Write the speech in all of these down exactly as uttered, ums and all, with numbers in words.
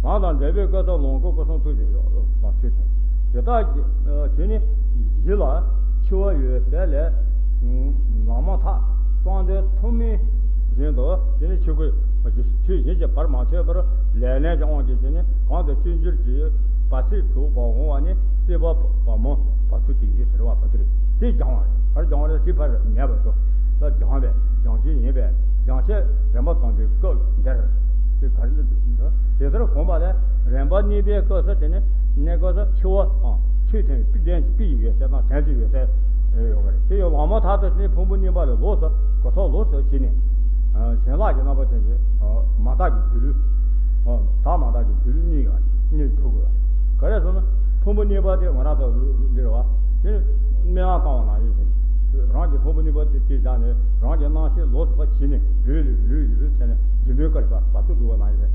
གང་དང་འབྲེལ་པའི་བཀའ་ཐོབ་ལོངས་སྐུ་སྐུ་གསུང་ཐུགས་ཀྱི་དང་ཆོས་ཐོབ། དེ་དག་གི་དེ་ནི་གཞི་ལ་འཆི་བ་ཡོད་ཟེར་ལས། ལམ་མོ་ཐག་གཙང་དོན་ཐུན་མིན་བཞིན་དུ་དེ་ནི་ཆོས་སྐུ་ཆོས་གཞན་གྱི་བར་མ་ཆད་པར་ལས་ལན་གྱི་དབང་གིས་དེ་ནི་གང་དུ་སྤྱོད་འཇུག་གི་བར་སྲིད་གྲུབ་པ་འོང་བ་ནི་སྲིད་པ་བར་མོ་བར་དོ་དེ་ཡིན་ཟེར་བ་བར་དོ་རེད། དེ་སྦྱང་བ་རེད། གར་སྦྱང་བ་རེད། དེ་ཕར་མེད་པར་ཤོག་ད་སྦྱང་བས་སྦྱང་བྱེད་ཡིན་པས་སྦྱང་བྱེད་རིམ་པ་ཙམ་པའི་སྐབས་འདིར། དེ་གར་འདི་དེ་ལྟར་གོམས་པ་ལས་རིམ་པ་གཉིས་པའི་སྐབས་སུ་དེ་ནི་གནས་སྐབས་སུ་འཆི་བ་དང་ཆོས་ཐམས་ཅད་པི་ལྡན་གྱི་པི་ཡི་ཡོད་ཚད་དང་དོན་གྱི་ཡོད་ཚད་ཡོད་པ་རེད། དེ་ཡང་ལམ་མོ་ཐག་ཏུ་དེ་ནི་ཕུང་པོ་གཉིས་པ་ལས་ལོགས་སུ་གོ་ཐོབ་ལོགས་སུ་བྱས་ནས། བྱིན་རླབས་ཀྱི་རྣམ་པ་ཅན་གྱི་མ་དག་གི་སྒྱུ་ལུས། བདག་མ་དག་གི་སྒྱུ་ལུས་གཉིས་ཡོད་རེད། གཉིས་འཁྲུལ་དགོས་པ་རེད། ག་རེ་ཟེར་ན། ཕུང་པོ་གཉིས་པ་དེ་ང་རང་ཚོ་འདི་རེད་བ། དེ་སྨྲེ་སྔགས་བཏང་བ་ནང་བཞིན་རང་གི་ཕུང་པོ་གཉིས་པ་དེ་དེ་བཞག་ནས་རང་གི་རྣམ་ཤེས་ལོགས་སུ་ཕར་བྱིན་ནས་ལུས་ལུས་ལུས་ལུས་བྱས་ནས་སྒྱུ་མའི་སྐར་པ་བར་དོ་སྒྲུབ་པ་ནང་བཞིན་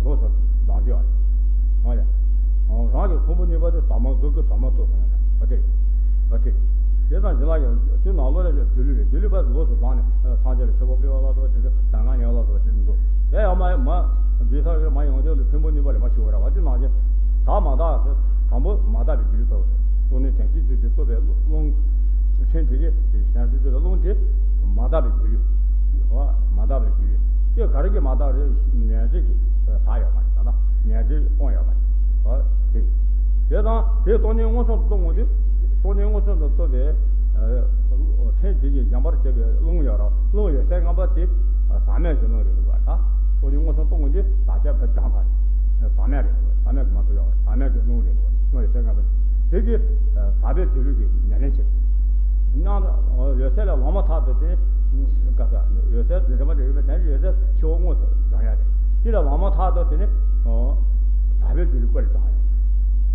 ལོགས་སུ་ལྡང་རྒྱུ་བ་རེད། ཨོ་ཡ། རང་གི་ཕུང་པོ་གཉིས་པ་དེ་ཟབ་མོ་གཟུགས་སྐུ་ཟབ་མོ་ཐོབ་སོང་ཡ་རེད། ཨོ་དེ་རེད། ཨོ་དེ་རེད། དེ་དང་བྱིན་རླབས་ཀྱི་དེ་ནང་ལོགས་ལ་སྒྱུ་ལུས་རེད། སྒྱུ་ལུས་པ་ལོགས་སུ་ལྡང་ནས་སངས་རྒྱས་ལ་མཆོད་པ་ཕུལ་བ་ལ་སོགས་དེ་ཚོ་གདམས་ངག་ཉན་པ་ལ་སོགས་དེ་ཚོ་འགྲོ། དེ་ཡང་མ་མ་འདི་ས་རེད། མ་ཡོང་དུས་ལ་ཕུང་པོ་གཉིས་པ་ལས་མ་ཞུ་བ་ར་བ་དེ་ནང་བཞིན་བདག་མ་དག་ཟེར་དང་པོ་མ་དག་པའི་སྒྱུ་ལུས་ཐོབ་རེད། སྟོང་ཉིད་བྱང་ཆུབ་ཀྱི་རྟོགས་པའི་རླུང་། ཕྲན་དེ་གའི་བྱང་ཆུབ་རྟོགས་པའི་རླུང་དེ་མ་དག་པའི་སྒྱུ་ལུས། འོ་མ་དག་པའི་སྒྱུ་ལུས། དེ་ག་རེ་གིས་མ་དག་རེད། ནད་བྱེད་ཀྱིས་དག་ཡོད་མ་རེད། ད་ལྟ་ནད་བྱེད་སྤོང་ཡོད་མ་རེད། འོ་དེ། དེ་དང་དེ་སྟོང་ཉིད་མངོན་སུམ་དུ་རྟོགས་འོང་དུས། སྟོང་ཉིད་མངོན་སུམ་དུ་རྟོགས་པའི་ཕྲན་དེ་གིས་འཇམ་པར་བྱེད་པའི་རླུང་ཡོད་ར། རླུང་ཡོད་ཚད་ལྔ་པ་དེ་ཟག་མེད་ཀྱི་རླུང་རེད་འདུག་བ། ད་སྟོང་ཉིད་མངོན་སུམ་རྟོགས་འོང་དུས་ཟག་བཅས་པ་སྦྱངས་པ་རེད། ཟག་མེད་རེད་འདུག་བ། ཟག་མེད་ཀྱི་མ་གཏོགས་ཡོད་རེད། ཟག་མེད་ཀྱི་རླུང་རེད་འདུག་བ། རླུང་ཡོད་ཚད་ལྔ་པ་དེ་གིས་དག་པའི་སྒྱུ་ལུས་ཀྱི་ཉམས་ལེན་བྱེད། སྣང་ཡོད་ཚད་ལ་ལམ་མོ་ཐག་ཏུ་དེ་ནི་དགག་ས་ཡོད་ཚད་འདི་འདྲ་མ་འདྲ་ཡོད་པའི་དོན་གྱི་ཡོད་ཚད་ཆེ་བོ་དངོས་སུ་སྦྱང་ཡ་རེད། དེ་ལ་ལམ་མོ་ཐག་ཏུ་དེ་ནི་དག་པའི་སྒྱུ་ལུས་སྐུ་ལ་སྦྱང་ཡ།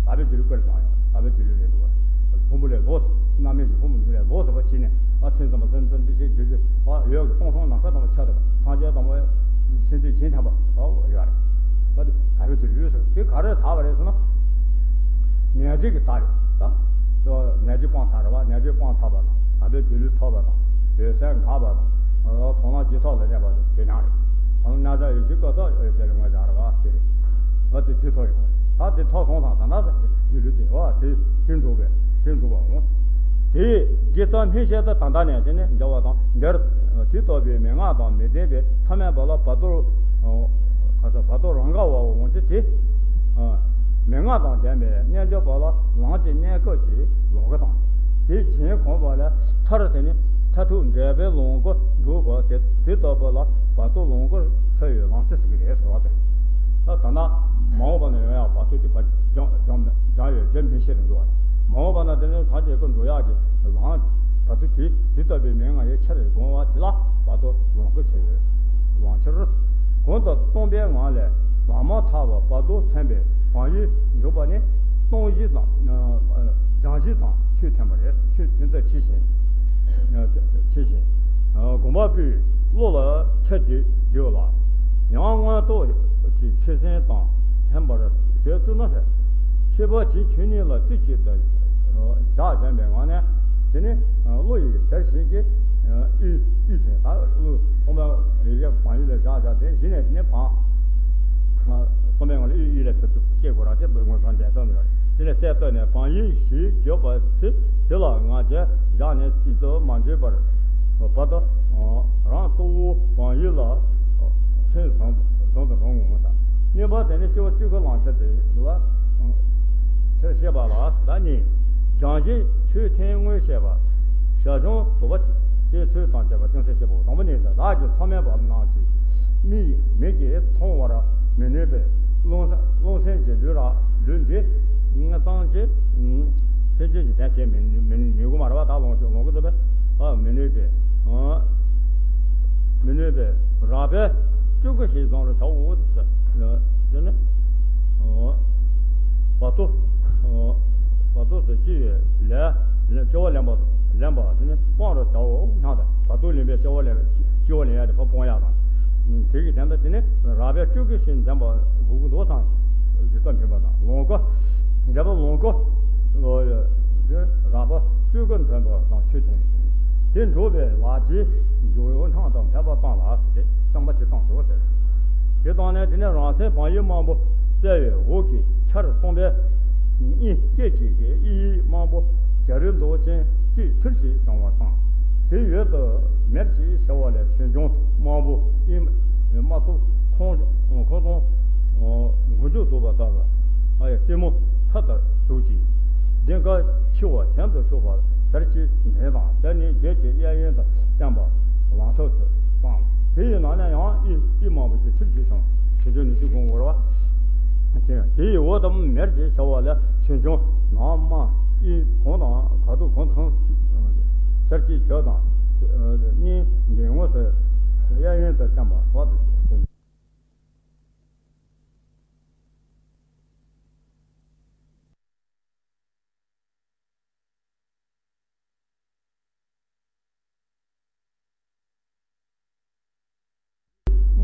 དག་པའི་སྒྱུ་ལུས་སྐུ་ལ་སྦྱང་ཡ། དག་པའི་སྒྱུ་ལུས་རེད་འདུག་བ། ཕུང་པོ་ལས་ལོགས་སུ་རྣམ་སྨིན་གྱི་ཕུང་པོ་འདི་ལས་ལོགས་སུ་བ་ཕྱིན་ནས་ཨ་མཚན་ཙམ་པ་སེམས་ཙམ་པའི་ཤེས་རྒྱུད་ཀྱི་བ་ཡོད་ཀྱི་སྟོང་སང་ནམ་མཁའ་དང་བ་ཆ་དང་སངས་རྒྱས་དང་བ་སེམས་ཅན་གཞན་ཐམས་པ་བ་ཡོད་རེད། ད་དེ་དག་པའི་སྒྱུ་ལུས་སུ་དེ་ག་རེ་དག་པ་རེད་ཟེར་ན། ནད་བྱེད་ཀྱིས་དག་རེད་ད། ནད་བྱེད་སྤངས་ཚར་བ། ནད་བྱེད་སྤངས་ཚར་བ་དང་དག་པའི་སྒྱུ་ལུས་ཐོབ་པ་དང་འོད་གསལ་འགགས་པ་དང་། དོན་ལ་ཇི་ཐོག་ལ་གནས་པ་དེ་ཉག་རེད། དོན་ལ་གནས་ས་ཡོད་ཞིག་ཀ་ཐོག་འོད་གསལ་ལ་ངོས་བཞག་ར་བ་དེ་རེད། བ་དེ་དེ་ཐོག་ཡོང་བ་རེད། ད་དེ་ཐོག་སོང་ཙང་ད་ལྟ་སྒྱུ་ལུས་དེ་བ་དེ་དེ་འགྲུབ་པས་དེ་འགྲུབ་པ་འོང་། དེ་དགེ་རྩ་སྨིན་བྱེད་དུ་ད་ལྟ་ནས་དེ་ནས་འཇལ་བ་དང་འདིར་དེ་ལྟ་བུའི་མན་ངག་དང་མི་ལྡན་པའི་ཐ་མལ་པ་ལ་བར་དོར། ཁ་ས་བར་དོ་རང་ག་བ་འོང་ཚེ་དེ། མན་ངག་དང་ལྡན་པའི་རྣལ་འབྱོར་པ་ལ་ལམ་གྱི་གནས་སྐབས་ཀྱི་ལོངས་སྐུ་དང་། དེ་གཞན་གོམས་པ་ལ་མཐར་དེ་ནི་མཐར་ཐུག་འབྲས་བུའི་ལོངས་སྐུ་འགྲུབ་པ་དེ་དེ་ལྟ་བུ་ལ་བར་དོ་ལོངས་སྐུར་འཆར་བའི་ལམ་སྲོལ་ཟེར་གྱི་རེད་ཟེར་བ་དེ། ད་ད་ལྟ་མ་འོངས་པ་ན་ཡང་ཡང་བར་དོ་དེ་བར་སྦྱང་སྦྱང་སྦྱང་ཡོད་སྦྱང་མི་ཤེས་རུ་འགྲོ་བ་དང་། མ་འོངས་པ་ན་དེ་ནི་ཐག་བཅད་སྐུ་འགྲོ་ཡག་གི་ལམ་བར་དོ་དེ་དེ་ལྟ་བུའི་མན་ངག་ཡེ་ཆེར་དགོངས་པ་དེ་ལ་བར་དོ་ལོངས་སྐུ་ཆེ་བའི་ལམ་ཁྱེར། གོང་དུ་སྟོང་པའི་ངང་ལས་ལམ་མ་ཐག་པ་བར་དོ་མཚོན་པའི་བག་ཡིད་འཇུག་པ་ནི་སྟོང་གཞི་དང་སྦྱང་གཞི་དང་ཆོས་ཐོན་པ་རེད། ཆོས་ཐོན་ཚད་ཆེ་ཞིང་ཆེ་ཞིང་། དགོངས་པ་པོས་བློ་ལ་ཁྱེར་བསྡད་ཡོད་ལ། ཡང་མངོན་རྟོགས་ཀྱི་ཆོས་སེམས་དང་ལྡན་པར་བྱེད་ཚུལ་ནི། ཤེས་པ་ཇི་ཆོས་ཉིད་ལ་རྩེ་གཅིག་ཏུ་བཞག་བཞིན་པའི་ངང་ནས། དེ་ནི་བློ་ཡི་གེར་ཞིག་གིས་ཨི་ཨི་ཟེར་ད་བློ་སྟོང་པའི་ཡི་གེ་བག་ཡིད་ལ་བཞག་བཞག་དེ་གཞི་ནས་དེ་ནི་བག་སྟོང་པའི་ངང་ལ་ཨི་ཨི་ལ་ཚུར་ཚུར་སྐྱེ་དགོས་ར་དེ་མངོན་སུམ་འདས་སོང་ནི་རེད། དེ་ལས་གསལ་བཏབ་ནས་བག་ཡིད་ཞེས་བརྗོད་པ་ཚེ་དེ་ལ་ང་རྒྱལ་བཞག་ནས་རྩིས་སུ་མ་འཛིན་པར་བར་དུ་རང་གཙོ་བོ་བག་ཡིད་ལ་སེམས་བཟང་བཟང་དུ་རུང་ངོ་ད། གཉིས་པ་དེ་ནི་སྐྱེ་བ་བཅུ་དགུ་ལམ་ཁྱེར་ཏེ་འདུལ་བ་ཁྱེར་བཤད་པ་ལ་ཟླ་གཉིས། སྦྱང་གཞི་ཆོས་ཐུན་དངོས་བཤད་པ། ཞར་བྱུང་དོགས་པ་སྐྱེ་ཚུལ་དང་བཅས་པ་ཅུང་ཟད་བཤད་པ། དང་པོ་ནི་བདག་གིས་ཐོག་མེད་པ་རྣམས་ཀྱི་མིག་མིག་གིས་མཐོང་བར་མི་ནུས་པའི་རླུང་རླུང་སེམས་ཀྱི་ལུས་ར་ལུས་འདི་སངས་རྒྱས་སེམས་ཅན་གྱི་དོན་བྱེད་མི་མི་ནུས་གི་མ་རེད་བ། ད་ལོངས་སྤྱོད་ལོངས་སྐུ་ཚུགས་པས་མི་ནུས་པའི། མི་ནུས་པའི་རགས་པའི་སྤྲུལ་སྐུ་ཞིག་བཟང་རུ་བྱའོ། དེ་ནི། བར་དོ། བར་དོ་ཟེར་ཅི་ཡོད་ལས་ལས་སྐྱེ་བ་ལེན་པ་ལེན་པ་དེ་ནི་སྤང་རུ་བྱའོ་སྙམ་དང་། བར་དོ་ལེན་པའི་སྐྱེ་བ་ལེན་སྐྱེ་བ་ལེན་ཡ་དེ་ཕར་སྤོང་ཡ་དང་། དེ་གི་དོན་དུ་དེ་ནི་རགས་པའི་སྤྲུལ་སྐུ་ཞིག་འཛིན་པ་དགོས་ཀྱི་འདུག་དང་། ཇི་ལྟར་མིན་པ་དང་ལོངས་སྐུ། འདས་པ་ལོངས་སྐུ། རགས་པ་སྤྲུལ་སྐུ་འཛིན་པ་དང་ཆོས་ཐོན་ཞིང་། དེ་འགྲུབ་པའི་ལག་རྗེས་འཇུག་ཡོད་སྙམ་དང་འཕེལ་པ་བཏང་ལ་ཟེར་ཏེ་བསམ་པ་ཇི་བཏང་ཞུ་བ་ཟེར། དེ་བཏང་ནས་དེ་ནས་རང་སེམས་བག་ཡིད་རྨོངས་པ། གསལ་བའི་འོད་ཀྱི་ཆར་སྟོང་པའི་གཉིས་སྐད་ཅིག་གིས་ཨི་ཡིག་དམར་པོ་བྱ་རུའི་མདོག་ཅན་གཅིག་ཐུར་གྱིས་བྱུང་བ་དང་། དེའི་འོག་ཏུ་མེར་གྱིས་ཞི་བ་ལས་ཆོས་འབྱུང་དམར་པོ་ཨི་དམར་ཐུག་ཁོང་ཁོང་སྟོང་མགོ་མཇུག་བསྡུ་བ་ལྟ་བུ། ཨ་ཡ་རྩེ་མོ་མཐའ་ལྟར་ཟུག་ཅིང་། གདེངས་ཀ་འཆི་བ་གྱེན་དུ་ཞུགས་པ་དར་གྱི་འདྲེན་དང་། དེ་ནི་བརྗོད་ཀྱི་གཡས་གཡོན་དུ་བསྟན་པ་ལང་ཐོག་ཏུ་བཏང་། དེ་ཡི་ནང་ནས་ཡང་ཨི་ཨི་དམར་པོ་ཅིག་ཚུར་གྱིས་བྱུང་། ཆོས་འབྱུང་ཉི་ཤུ་གོང་འོར་བ། དེ་ཡི་འོག་ཏུ་མེར་གྱིས་ཞི་བ་ལས་ཆོས་འབྱུང་ནག་དམར་ཨི་གོང་དང་ག་དུ་གོང་ཐང་སར་གྱི་བྱ་དང་གཉིས་འདི་ངོས་སུ་གཡས་གཡོན་དུ་བསྟན་པ་བར་དུ།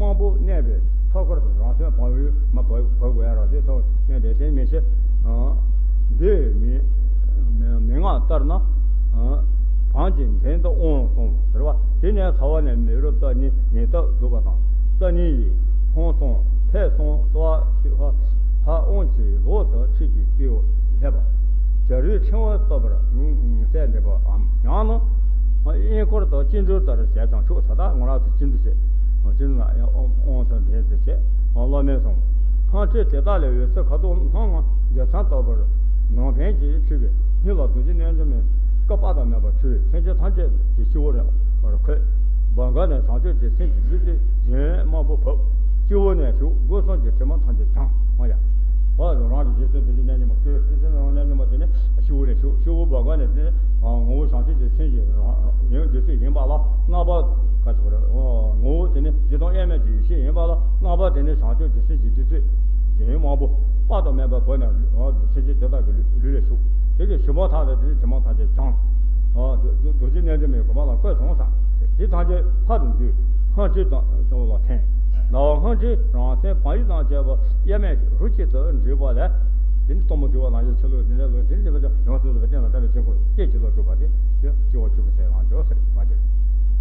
དམར་པོ་གནས་པའི་མཐའ་འཁོར་དུ་རང་དོན་བག་ཡོད་མ་བག་དགོས་ཡ་ར་དེ་ཐོག་གནས་པའི་དེ་མི་ཤེས། འདི་མི་མི་ངག་ལྟར་ན་བང་གི་མདུན་དུ་དབང་སོང་ཟེར་བ། དེ་ནས་ཚ་བ་ནས་མེ་རུ་རྩ་ནི་ཉེ་ཐག་འདུག་པ་དང་། རྩ་ནི་ཡིས་ཧོང་སོང་ཐད་སོང་སོ་ཧ་ཧ་དབང་གི་ལོགས་སུ་ཆུ་གི་དཔེའོ་སླེབས་པ། བྱ་རུའི་ཕྲེང་བ་ལྟ་བུར་གསལ་འདེབས་པའམ། ཡང་ན་དབྱིན་སྐོར་དང་སྤྱི་འགྲོས་ལྟར་བྱས་ཀྱང་ཆོག་ཟེར། ད་ང་རང་ཚོ་སྤྱི་འགྲོས་བྱེད། སྤྱི་འགྲོས་ལ་ཡང་དབང་དུ་འདས་ཟེར་བྱས་བླ་མེད་སོང་། སྔ་ཕྱི་དེ་དག་ལས་འོད་ཟེར་ཁ་དོག་སྣང་ངམ་སྡེར་ཚན་ལྟ་བུར་ནང་ཕན་གྱིས་འཁྲུལ་བའི་སྙིང་ལ་རྡོ་རྗེ་རྣལ་འབྱོར་མའི་སྐུ་དཔག་ཏུ་མེད་པ་འཁྲུལ་བའི་སེམས་ཅན་ཐམས་ཅད་ཀྱི་སྤྱི་བོ་རུ་འཁོད། བ་ག་ནས་བྱང་ཆུབ་ཀྱི་སེམས་ཀྱི་བདུད་རྩི་ལྗིད་དམར་པོ་བབས། སྤྱི་བོ་ནས་ཞུགས་སྒོ་གསུམ་གྱི་དྲི་མ་ཐམས་ཅད་བྱང་། ཨོ་ཡ། ཨོ་རང་གི་རྗེ་བཙུན་རྡོ་རྗེ་རྣལ་འབྱོར་མ་ཁོའི་རྗེ་བཙུན་རྣལ་འབྱོར་མ་དེ་ནི་སྤྱི་བོ་ནས་ཞུགས། སྤྱི་བོ་བ་ག་ནས་དེ་ནི་ངོ་བོ་བྱང་ཆུབ་ཀྱི་སེམས་ཀྱི་ཡོན་བདུད་རྩི་ཡིན་པ་ལ་ལྔ་པ་ག་ཚོད་རེད། ངོ་བོ་དེ་ནི་བདུད་དང་དབྱེར་མེད་ཀྱི་ཡེ་ཤེས་ཡིན་པ་ལ་ལྔ་པ་དེ་ནི་བྱང་ཆུབ་ཀྱི་སེམས་ཀྱི་བདུད་རྩི་ལྗིད་དམར་པོ་དཔག་ཏུ་མེད་པ་བབས་ནས་སེམས་ཅན་དེ་དག་གི་ལུས་ལུས་ལ་ཞུགས། དེ་གི་ཞུགས་པ་ཐག་ཏུ་དེ་ནི་དྲི་མ་ཐམས་ཅད་བྱང་། རྡོ་རྗེ་རྣལ་འབྱོར་མའི་གོ་འཕང་ལ་བཀོད་སོང་ཟེར། འདི་ཐམས་ཅད་ལྷ་རུ་འདུས། སྔ་ཕྱི་དང་གཙོ་བོ་ལ་འཐེན། ཟླ་བ་སྔ་ཕྱི་རང་མཚན་བག་ཡོད་དང་བཅས་པ་དབྱེར་མེད་རོ་གཅིག་ཏུ་འདྲེས་པ་ལས། འདི་ནི་སྟོང་པ་འདུས་པ་ལ་ཡང་ཆ་ལུགས་འདི་འདྲ་ལུགས་འདི་འདྲ་བ་ཡོངས་སུ་རྫོགས་པའི་རྟེན་ལ་ལྟ་བའི་སྤྱི་སྒོ་རྟེན་གྱི་བློ་གྲུབ་པ་དེ་སྤྱི་བོ་བཅུ་པོ་ཚེ་ལང་ཆོག་ཟེར་མ་དེ།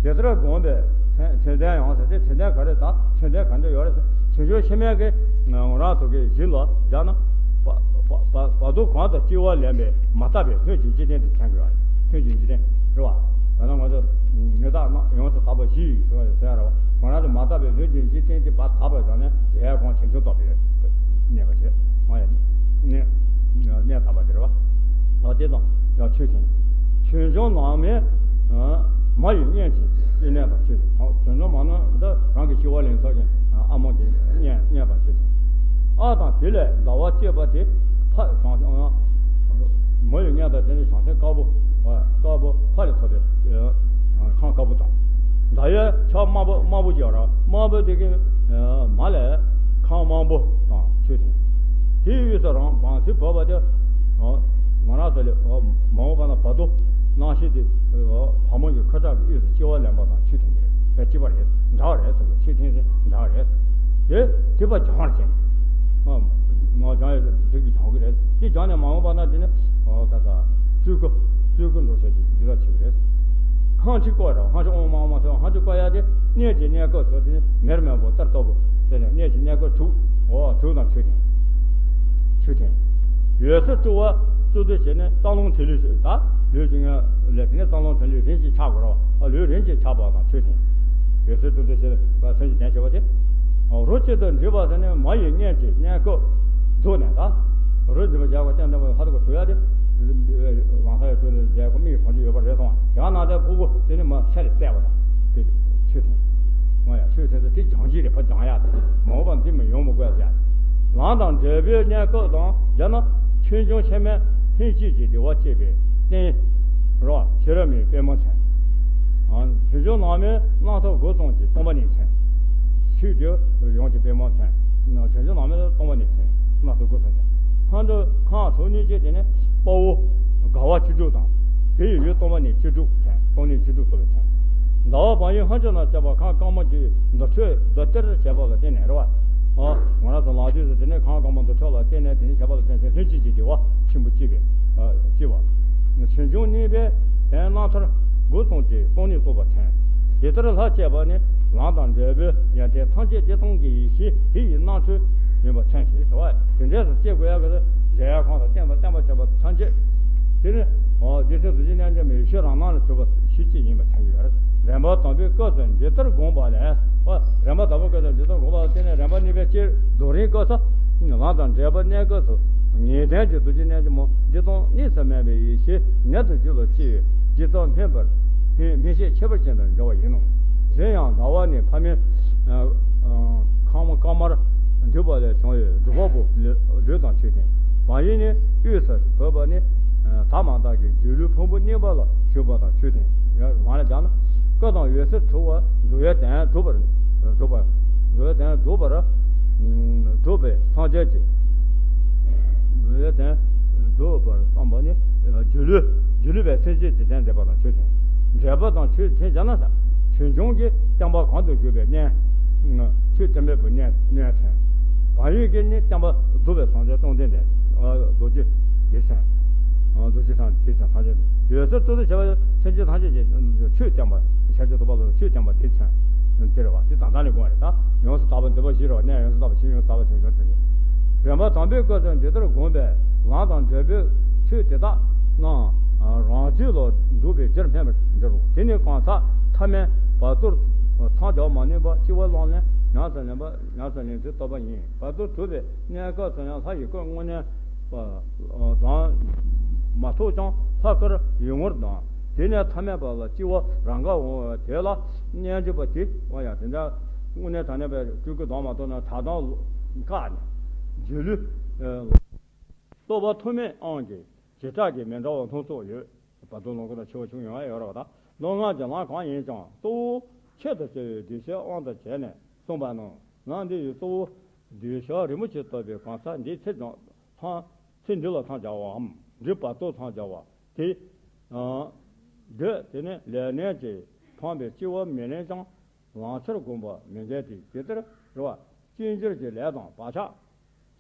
དེ་ལྟར་བསྒོམས་པའི་མཚན་མཚན་ལྡན་ཡང་ཟེར་ཏེ་མཚན་ལྡན་ག་རེ་དང་མཚན་ལྡན་ག་འདྲ་ཡོད་རེད་ཟེར། ཆོས་འབྱུང་ཕྱི་མའི་གི་ང་རང་ཚོ་གི་གཞི་ལ་བཞག་ན། བ་བ་བ་བ་དུ་གང་དང་སྐྱེ་བ་ལེན་པའི་མ་དག་པའི་ལྷུན་གྱིས་འཇིག་རྟེན་དུ་མཚན་དགོས་པ་རེད། ལྷུན་གྱིས་འཇིག་རྟེན་རེད་བ། ད་ནང་ང་ཚོ་ནི་དག་སྣང་ཡོངས་སུ་དག་པ་བཞི་ཡོད་ཟེར་བ་ཟེར་ཡ་རེད་བ། ང་རང་ཚོ་མ་དག་པའི་ལྷུན་གྱིས་འཇིག་རྟེན་དེ་བ་དག་པ་བཞག་ནས་གཞལ་ཡས་ཁང་ཆེ་ཆུང་དག་པའི་གནས་པ་བྱེད། ང་ཡང་གནས་གནས་དག་པ་དེ་རེད་བ། ཨ་དེ་དང་ཡང་ཆོས་ཐེངས། ཆོས་འབྱུང་ནང་མའི་མ་ཡི་གཉེན་གྱི་སྐྱེ་གནས་དང་ཆོས་ཐེངས། ཆོས་འབྱུང་མ་ནང་ད་རང་གི་སྐྱེ་བ་ལེན་ཚོགས་ཀྱི་ཨ་མ་གི་གཉེན་གཉེན་དང་ཆོས་ཐེངས། ཨ་དང་དེ་ལས་ཟླ་བ་སྐྱེས་པ་དེ་ཕ་བྱང་མ་ཡི་གཉེན་དང་དེ་ནི་བྱང་སེམས་དཀར་པོ་དཀར་པོ་ཕ་ལས་ཐོབ་པའི་ཁམས་དཀར་པོ་དང་། ཟླ་བའི་ཆ་དམར་པོ་དམར་པོ་ཅིག་ཡོད་ར། དམར་པོ་དེ་གི་མ་ལས་ཁམས་དམར་པོ་དང་ཆོས་ཐེངས། དེའི་དབུས་སུ་རང་བང་སོའི་བབས་པ་དེ། ང་རང་ཚོ་ལས་མ་འོངས་པ་ན་བར་དོ་སྣང་ཤེས་དེ་བ་མོ་གི་ཁ་ཐག་གི་དབུས་སུ་སྐྱེ་བ་ལེན་པ་དང་ཆོས་ཐེངས་རེད། བས་གཅིག་པ་རེད། འདྲ་བ་རེད་ཟེར་བ། ཆོས་ཐེངས་རེད། འདྲ་བ་རེད། དེ་དེ་བ་སྦྱང་བར་བྱེད། ང་སྦྱང་ཡོད་དེ་གི་སྦྱང་གི་རེད། དེ་སྦྱངས་ནས་མ་འོངས་པ་ན་དེ་ནི་ག་ས་སྤྲུལ་སྐུ་སྤྲུལ་སྐུ་འགྲོ་བྱེད་ཀྱི་འདི་ལ་ཆེ་བ་རེད། ཧང་ཆི་བཀོད་ར། ཧང་ཆི་ཨོང་མ་ཨོང་མ་ཟེར་བ། ཧང་ཆི་བཀོད་ཡ་དེ་གནས་ཀྱི་གནས་སྐབས་སུ་དེ་ནི་མེར་མེར་པོ་ལྟར་ལྟ་བུ་ཟེར་ནས་གནས་ཀྱི་གནས་སྐབས་དྲུག་འོ་དྲུག་དང་ཆོས་ཐེངས། ཆོས་ཐེངས། འོད་ཟེར་བཀྲུ་བ་བཀྲུ་དུ་བྱས་ནས་རྩ་རླུང་ཐིག་ལེ་ཞིག་ད་ལུས་ཀྱི་ངང་ལས་དེ་ནས་རྩ་རླུང་ཐིག་ལེ་རིམ་གྱིས་ཆགས་དགོས་ར་བ། ལུས་རིམ་གྱིས་ཆགས་པ་དང་ཆོས་ཐེངས། འོད་ཟེར་བཀྲུ་དུ་བྱས་པ་སེམས་ཀྱི་དོན་བྱེད་པ་དེ། རོ་གཅིག་ཏུ་འདྲེས་པ་ཟེར་ནས་མ་ཡི་གཉེན་གྱི་གཉེན་སྐབས་རྫོགས་ནས་ད། རོ་འདི་མ་བཞག་པ་སྟེང་འདི་མ་ཧ་ཐུག་ག་གྲུ་ཡ་དེ། རང་ས་ཡི་གྲུ་ནས་བཞག་གོ་མིག་གི་གྲོང་ཁྱེར་ཡོད་པ་རེད་སོང་བ། ཡང་ན་དེ་ཕུག་པོ་དེ་ནི་མ་ཤ་རེ་བཙལ་བ་དང་། དེ་ཆོས་ཐེངས། ང་ཡང་ཆོས་ཐེངས་དེ་སྦྱང་གཞི་རེད། ཕ་སྦྱང་ཡག་དེ་མ་འོངས་པ་འདི་མི་ཡོང་མི་དགོས་ཟེར། ལམ་དང་འབྲས་བུའི་གནས་སྐབས་དང་སྦྱར་ན་ཆོས་འབྱུང་ཕྱི་མའི་ལྷན་སྐྱེས་ཀྱི་བདེ་བ་སྐྱེད་པའི་རྟེན་རོ། ཤེས་རབ་མའི་པད་མོ་མཚན། ཨ་ཆོས་འབྱུང་ནང་མའི་སྣང་ཐོག་སྒོ་གསུམ་གྱི་སྟོང་པ་ཉིད་མཚན། ཆོས་དེ་ཡོངས་ཀྱི་པད་མོ་མཚན། ཆོས་འབྱུང་ནང་མའི་སྟོང་པ་ཉིད་མཚན། སྣང་ཐོག་སྒོ་གསུམ་མཚན། ཧང་དུ་ཁང་ཐོག་གཉིས་ཀྱི་དེ་ནི་དཔའ་བོ་དགའ་བ་བཅུ་དྲུག་དང་། དེ་ཡི་འོད་སྟོང་པ་ཉིད་བཅུ་དྲུག་མཚན། སྟོང་ཉིད་བཅུ་དྲུག་སྟོང་པའི་མཚན། ཟླ་བ་བང་ཡོད་ཧང་ཆི་ན་སྐྱེས་པ་ཁམས་དཀར་མོ་གྱི་འདུ་འཕྲོད་རྫོགས་གཏེར་བྱས་པ་ལ་བརྟེན་ནས་རེད་བ། ང་རང་ཚོ་ལག་དུས་སུ་དེ་ནས་ཁམས་དཀར་མོ་འདུ་འཕྲོད་ལ་བརྟེན་ནས་དེ་ནས་བྱས་པ་ལ་བརྟེན་ཏེ་ལྷན་སྐྱེས་ཀྱི་བདེ་བ་ཆེན་པོ་སྐྱེས་པའི་སྐྱེས་པ། ཆོས་འབྱུང་གནས་པའི་དོན་སྣང་ཚར་སྒོ་གསུམ་གྱི་སྟོང་ཉིད་རྟོགས་པ་མཚན། དེ་ལྟར་ལྷ་སྐྱེས་པ་ནི་ལམ་དང་འབྲས་བུའི་ཡོན་ཏན་ཐམས་ཅད་བདེ་སྟོང་གི་ཡེ་ཤེས་དེ་ཡི་སྣང་ཚུལ་ ཡིན་པ་མཚོན་ཞེས་ཟེར་བ། དེ་འདྲའི་སུ་སྐྱེ་དགོས་ཡག་གི་གཞལ་ཡས་ཁང་དང་བརྟེན་པ་བརྟེན་པ་བྱེད་པ་ཐམས་ཅད། དེ་ནི་འོ་རྗེ་བཙུན་རྡོ་རྗེ་རྣལ་འབྱོར་མའི་ཡེ་ཤེས་རང་སྣང་ལ་གྲུབ་པ་ཞེས་བྱས་ཡིན་པ་མཚོན་གྱི་ཡོད་རེད། རིམ་པ་དང་པོའི་སྐབས་སུ་འདི་ལྟར་བསྒོམས་པ་ལས། འོ་རིམ་པ་དང་པོའི་སྐབས་སུ་འདི་ལྟར་བསྒོམས་པ་ལ་བརྟེན་ནས་རིམ་པ་གཉིས་པའི་སྤྱིར་རྡོ་རིང་སྐབས་སུ། ལམ་དང་འབྲས་བུ་གནས་སྐབས་སུ་ངེས་དོན་གྱི་རྡོ་རྗེ་རྣལ་འབྱོར་མ་འདི་དང་གཉིས་སུ་མེད་པའི་ཡེ་ཤེས་ཉིད་དུ་རྒྱུད་ལ་སྐྱེ་བས་རྗེས་ཐོབ་སྨིན་པར་སྨིན་སྨིན་བྱེད་ཁྱད་པར་ཅན་དུ་འགྱུར་བ་ཡིན་ནོ། གཞན་ཡང་ཟླ་བ་ནི་ཕ་མའི་ཁང་བ་དཀར་དམར་འདུས་པ་ལས་བྱུང་བའི་སྒྲུབ་པ་པོ་ལུས་དང་མཆོད་རྟེན། བག་ཡིན་ནི་དབུས་སུ་བོད་པ་ནི་དག་མ་དག་གི་སྒྱུ་ལུས་ཕུང་པོ་གཉིས་པ་ལ་བཞུགས་པ་དང་མཆོད་རྟེན། ཡང་མ་ལ་སྦྱར་ན་སྐུ་དང་འོད་ཟེར་འཕྲོ་བ་འགྲོ་བའི་དོན་སྒྲུབ་པར་འགྲུབ་པ། འགྲོ་བའི་དོན་སྒྲུབ་པར་སྒྲུབ་པའི་སངས་རྒྱས་ཀྱི། འགྲོ་བའི་དོན་སྒྲུབ་པར་བསམ་པ་ནི་སྒྱུ་ལུས་སྒྱུ་ལུས་པའི་སེམས་ཅན་འཇིག་རྟེན་འདས་པ་དང་མཆོད་རྟེན། འབྲས་བུ་དང་མཆོད་རྟེན་སྦྱར་ན་ས་ཆོས་འབྱུང་གི་བསྟན་པ་གང་དུ་བཞུགས་པའི་གནས། ཆོས་བསྟན་པའི་བུ་གནས་གནས་མཚོན། བག་ཡོད་ཀྱི་ནི་བསྟན་པ་འདུས་པའི་སངས་རྒྱས་སྟོང་ལྡན་འདས། རྡོ་རྗེ་འདི་མཚོན། རྡོ་རྗེ་སངས་རྒྱས་མཚོན། འོད་ཟེར་ཏོག་ཏོ་བྱེད་པ་སེམས་ཅན་ཐམས་ཅད་ཀྱི་ཆོས་བསྟན་པ་ཤར་ཕྱོགས་ཐོབ་པ་ལ་ཆོས་བསྟན་པ་འདི་མཚོན། དེ་རེད་བ། དེ་ད་ལྟ་ནས་དགོངས་རེད་ད། ཡོངས་སུ་དག་པ་འདུས་པ་བཞི་རེད་བ། གནས་ཡོངས་སུ་དག་པ་ཞིང་ཡོངས་སུ་དག་པ་ཞིག་ཡོད་ཚུལ་གྱིས། རིམ་པ་དང་པོའི་སྐབས་སུ་འདི་ལྟར་བསྒོམས་པས་ལམ་དང་འབྲས་བུའི་ཆོས་དེ་དག་རྣམས་རང་རྒྱུད་ལ་འདུས་པའི་རྒྱུར་སྨིན་པར་འགྱུར་རོ། དེ་ནི་གང་ཟག་ཐ་མལ་བར་དོར་མཚམས་སྦྱར་མ་ནུས་པ་སྐྱེ་བ་བླངས་ནས་ཉམས་སུ་ལེན་པ་ཉམས་སུ་ལེན་ཚུལ་རྟོགས་པ་ཡིན། བར་དོ་གྲུབ་པའི་གནས་སྐབས་སུ་ཡང་ལྷ་ཡི་སྐུ་དངོས་གནས་དང་མ་ཐོབ་ཀྱང་ལྷ་སྐུར་ཡུལ་ངོར་དང་། དེ་ནས་ཐ་མལ་པ་ལ་སྐྱེ་བ་རང་དགར་འོང་བས་དེ་ལ་གནས་འགྱུར་བ་དེ། འོ་ཡ་དེ་འདྲ་དངོས་གནས་དྲང་གནས་པའི་སྤྲུལ་སྐུ་དང་མ་ཐོབ་ན་གྲགས་སྟངས་བཀག་ནས་སྒྱུ་ལུས་རྟོགས་པ་ཐོགས་མེད་དབང་གིས་བྱེ་བྲག་གི་མི་འདྲ་བ་སྣ་ཚོགས་ཡོད། བར་དོ་ལོངས་སྐུ་དང་ཕྱི་བ་ཆུང་ཡང་ཡོད་རེད་བ་དང་། ལམ་ལྔ་གྱི་ལམ་གང་ཡིན་ཀྱང་གཙོ་བོ་ཆེད་དུ་བྱ་བའི་གདུལ་བྱའི་དབང་དུ་བྱས་ནས་གསུངས་པ་ནང་། ལམ་འདི་ཡི་གཙོ་བོ་གདུལ་བྱ་རིན་པོ་ཆེ་ཐོབ་པའི་གང་ཟག་འདིའི་ཚེ་འདི་ལ་མཚམས་ཚེ་འདི་ལ་མཚམས་སྦྱར་བའམ་འདིར་བར་དོར་མཚམས་སྦྱར་བ་དེ། འདོད་དེ་ནི་ལས་ངན་གྱིས་འཕངས་པའི་སྐྱེ་བ་མི་ལེན་ཅིང་། ལམ་ཕྱིར་བསྒོམ་པ་མི་འགལ་ཏེ། དེ་ལྟར་རེད་བ། སྐྱེ་འགྱུར་གྱི་ལས་དང་བག་ཆགས་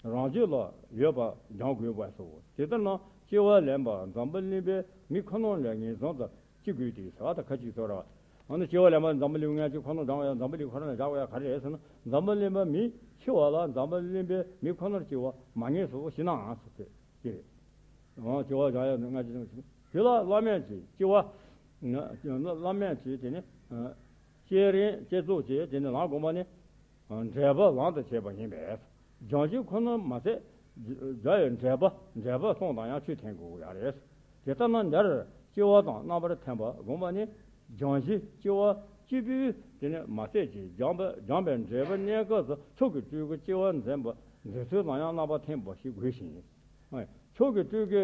རང་རྒྱུད་ལ་ཡོད་པ་སྦྱང་དགོས་པས་སོ། དེ་ལྟར་ན་སྐྱེ་བ་ལེན་པ་འཛམ་བུ་གླིང་པའི་མི་ཁོ་ན་ལས་ངེས་བཟུང་དུ་སྐྱེ་དགོས་ཏེ་ཟེར་བ་དང་ཁ་ཅིག་ཚོར་བ། འོ་ན་སྐྱེ་བ་ལེན་པ་འཛམ་བུ་གླིང་ངན་གྱི་ཁོ་ན་སྦྱང་བ་ཡང་འཛམ་བུ་གླིང་ཁོ་རང་ལ་བཞག་དགོས་ཡ་ག་རེ་རེད་ཟེར་ན། འཛམ་བུ་གླིང་པ་མི་འཆི་བ་ལ་འཛམ་བུ་གླིང་པའི་མི་ཁོ་ནར་སྐྱེ་བ་མ་ངེས་སོ་ཞེ་ནའང་ཟེར་ཏེ། འོ་སྐྱེ་བ་སྦྱང་ཡ་ང་ཅི་ཙམ་ཞིག་དེ་ལ་བླ་མེད་ཀྱི་སྐྱེ་བ། བླ་མེད་ཀྱི་དེ་ནི། བསྐྱེད་རིམ་བསྐྱེད་རྫོགས་ཀྱི་དེ་ནི་ལམ་སྒོམ་པ་ནི། འབྲས་བུ་ལམ་དུ་བྱེད་པ་ཡིན་པས། སྦྱང་གཞི་ཁོ་ན་མ་ཟད། སྦྱར་བའི་འབྲས་བུ་འབྲས་བུ་གསུམ་དང་ཡང་ཆོས་འཐེན་དགོས་ཡ་རེད། དེ་ལྟར་ན་འདིར་སྐྱེ་བ་དང་རྣམ་པར་འཐེན་པ་སྒོམ་པ་ནི། སྦྱང་གཞི་སྐྱེ་བ་སྐྱེས་བུས་དེ་ནི་མ་ཟད་ཀྱི་སྦྱངས་པ་སྦྱངས་པའི་འབྲས་བུ་གནས་སྐབས་སུ་མཆོག་གི་སྤྲུལ་སྐུ་སྐྱེ་བ་འཛིན་པ་འཛིན་ཚུལ་ལ་ཡང་རྣམ་པར་འཐེན་པ་ཞིག་དགོས་ཤིང་། མཆོག་གི་སྤྲུལ་སྐུ།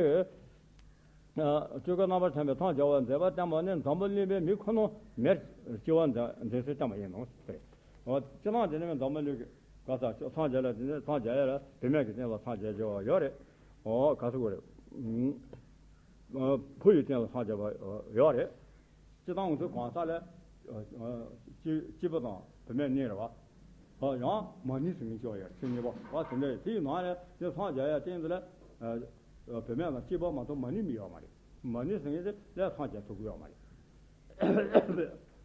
སྤྲུལ་སྐུ་རྣམ་པར་འཐེན་པའི་མཚམས་སྦྱར་བ་མཛད་པ་བསྟན་པ་ནི་འཛམ་བུ་གླིང་པའི་མི་ཁོ་ན་མེར་སྐྱེ་བ་འཛིན་སྲོལ་བསྟན་པ་ཡིན་ནོ། སྤྱིར་བཏང་དེ་ནི་འཛམ་བུ་གླིང་གི་ག་ས་མཚམས་སྦྱར་ལ་དེ་ནི་མཚམས་སྦྱར་ཡ་ལ་བུད་མེད་ཀྱི་སྟེང་ལ་མཚམས་སྦྱར་སྦྱར་བ་ཡོད་རེད། འོ་ག་ས་གོ་རེད། ཕོ་ཡི་སྟེང་ལ་མཚམས་སྦྱར་བ་ཡོད་རེད། སྤྱིར་བཏང་ང་ཚོའི་གང་ཟག་ལ། སྐྱེས་སྐྱེས་བུ་དང་བུད་མེད་གཉིས་རེད་བ། ཡང་མ་ནིང་ཟེར་མཁན་ཅིག་ཡོད་རེད། ཆོས་གཉིས་པ་བ་དེ་འདྲ་རེད། དེའི་ནང་ལ་དེ་མཚམས་སྦྱར་ཡ་སྟེང་དུ་ལ། བུད་མེད་དང་སྐྱེས་པ་མ་གཏོགས་མ་ནིང་མི་ཡོད་མ་རེད། མ་ནིང་ཟེར་མཁན་དེ་ལ་མཚམས་སྦྱར་ཐུབ་ཀྱི་ཡོད་མ་རེད།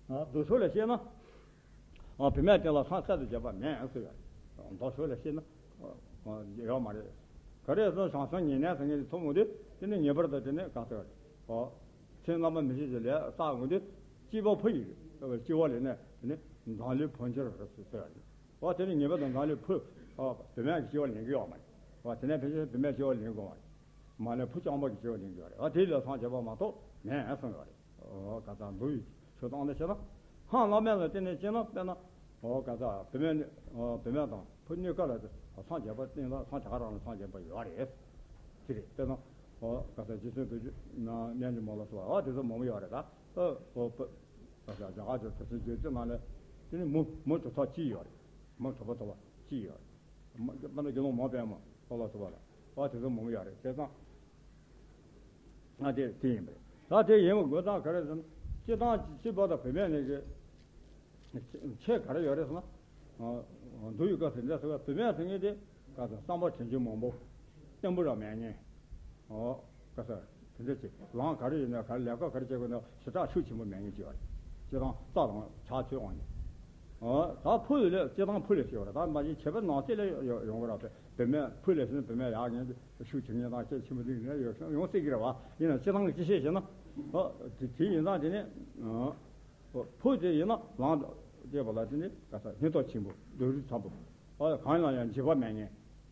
མདོ་ཕྱོགས་ལ་བཤད་ན། བུད་མེད་སྟེང་ལ་མཚམས་གསར་དུ་བྱས་པ་མེད་ཟེར་ཡ་རེད། མདོ་ཕྱོགས་ལ་བཤད་ན། ཡོད་མ་རེད། ག་རེ་ཟེར་ན་བྱང་སེམས་ཉེ་གནས་ཟེར་མཁན་དེ་ཐུབ་འོང་དུས་དེ་ནི་ངེས་པར་དུ་དེ་ནི་གང་ཟེར་བ་རེད། ཚེ་རྣམ་པ་མི་ཤེས་ཀྱི་ལས་བསགས་འོང་དུས་སྐྱེས་པ་ཕོ་ཡི་སྐྱེ་བ་ལེན་ནས་དེ་ནི་འཛམ་གླིང་ཕོ་འགྱུར་ཟེར་བ་རེད། འོ་དེ་ནི་ངེས་པར་དུ་འཛམ་གླིང་ཕོ། བུད་མེད་ཀྱི་སྐྱེ་བ་ལེན་གྱི་ཡོད་མ་རེད། འོ་དེ་ནས་ཕལ་ཆེར་བུད་མེད་སྐྱེ་བ་ལེན་དགོས་མ་རེད། མ་ནས་ཕོ་རྐྱང་པ་གི་སྐྱེ་བ་ལེན་གྱི་ཡོད་རེད། འོ་དེ་ལ་མཚམས་བྱས་པ་མ་གཏོགས་མེད་གསུངས་ཡོད་རེད། འོ་ག་ད་མདོ་ཡི་ཆོས་སྟངས་ལ་བཤད་ན། འཕགས་བླ་མེད་ལ་བརྟེན་ནས་བཤད་ན་དཔེར་ན། འོ་ག་ད་བུད་མེད་ནི་བུད་མེད་དང་ཕོ་གཉིས་ཀ་ལ་མཚམས་བྱས་པ་སྟེང་ལ་མཚམས་བྱས་རང་ལ་མཚམས་བྱས་པ་ཡོད་རེད། དེ་རེད། དཔེར་ན། འོ་ག་ད་རྗེ་བཙུན་རྡོ་རྗེ་རྣལ་འབྱོར་མ་ལ་སོགས་པ་འོ་དེ་ཚོ་མང་པོ་ཡོད་རེད་ད། ཨ། ཨོ་པ། ཨ་ས་རྒྱ་གར་གྱི་གྲུབ་ཆེན་བརྒྱད་ཅུ་ནང་ལས་དེ་ནི་མུ་མུ་གྲུབ་ཐོབ་གཅིག་ཡོད་རེད། མུ་གྲུབ་པ་ཐོབ་པ་གཅིག་ཡོད་རེད། མ་དཔེར་ན་དགེ་སློང་མ་པདྨ་ལྷོ་ལ་ཐུབ་པ་ལ་ཨོ་དེ་ཚོ་མང་པོ་ཡོད་རེད། བྱས་ཙང་ང་དེ་དེ་ཡིན་པ་རེད། ད་དེ་ཡིན་པ་དགོས་སྟངས་ག་རེ་ཟེར་ན་སྤྱིར་བཏང་སྐྱེས་པ་དང་བུད་མེད་གཉིས་ཀྱི་ཁྱད་ག་རེ་ཡོད་རེད་ཟེར་ན། འདུལ་བའི་སྐབས་སུ་འདྲ་ཟེར་བ་བུད་མེད་ཟེར་མཁན་དེ་ག་ཚོད་བསམ་པ་དྲན་རྒྱུ་མང་པོ། བརྟན་པོ་ར་མེད་མཁན། ཨོ། ག་ཚོད་དེ་འདྲ་ཅིག་ལམ་ག་རེ་ཡིན་ན་ག་རེ་ལས་ཀ་ག་རེ་བྱེད་དགོས་ན་ཞེ་དྲག་ཤུགས་ཆེན་པོ་མེད་མཁན་ཅིག་ཡོད་རེད། སྤྱིར་བཏང་རྩ་དང་ཕྱག་མཆོད་དབང་ནི། ཨོ། ད་ཕུ་ལས་སྤྱིར་བཏང་ཕུ་ལས་ཤེས་པ་རེད། ད་མ་གཞི་ཁྱད་པར་ནང་གསེས་ལས་ཡོང་གི་རེད་པས། བུད་མེད་ཕུ་ལས་ཟེར་ན་བུད་མེད་ཡག་ཉེས་ཤུགས་ཆེ་ཉེས་དང་སྐད་ཆེན་པོ་འདི་ནས་ཡོང་སྲིད་ཀྱི་རེད་བ། ཡིན་ན་སྤྱིར་བཏང་གི་སྤྱི་བཤད་བྱས་ན། ཨོ། དེ་དེ་ཡིན་ཙང་དེ་ནས། ཨོ། ཕུ་དེ་ཡིན་ན་ལང་ཅེས་པ་ལ་དེ་ནི་ག་ས་སྙིང་སྟོབས་ཆེན་པོ། སྡུག་རུས་ཚ་པོ། ཨོ། གང་ལ་ཡང་འཇིགས་པ་མེད་མཁན།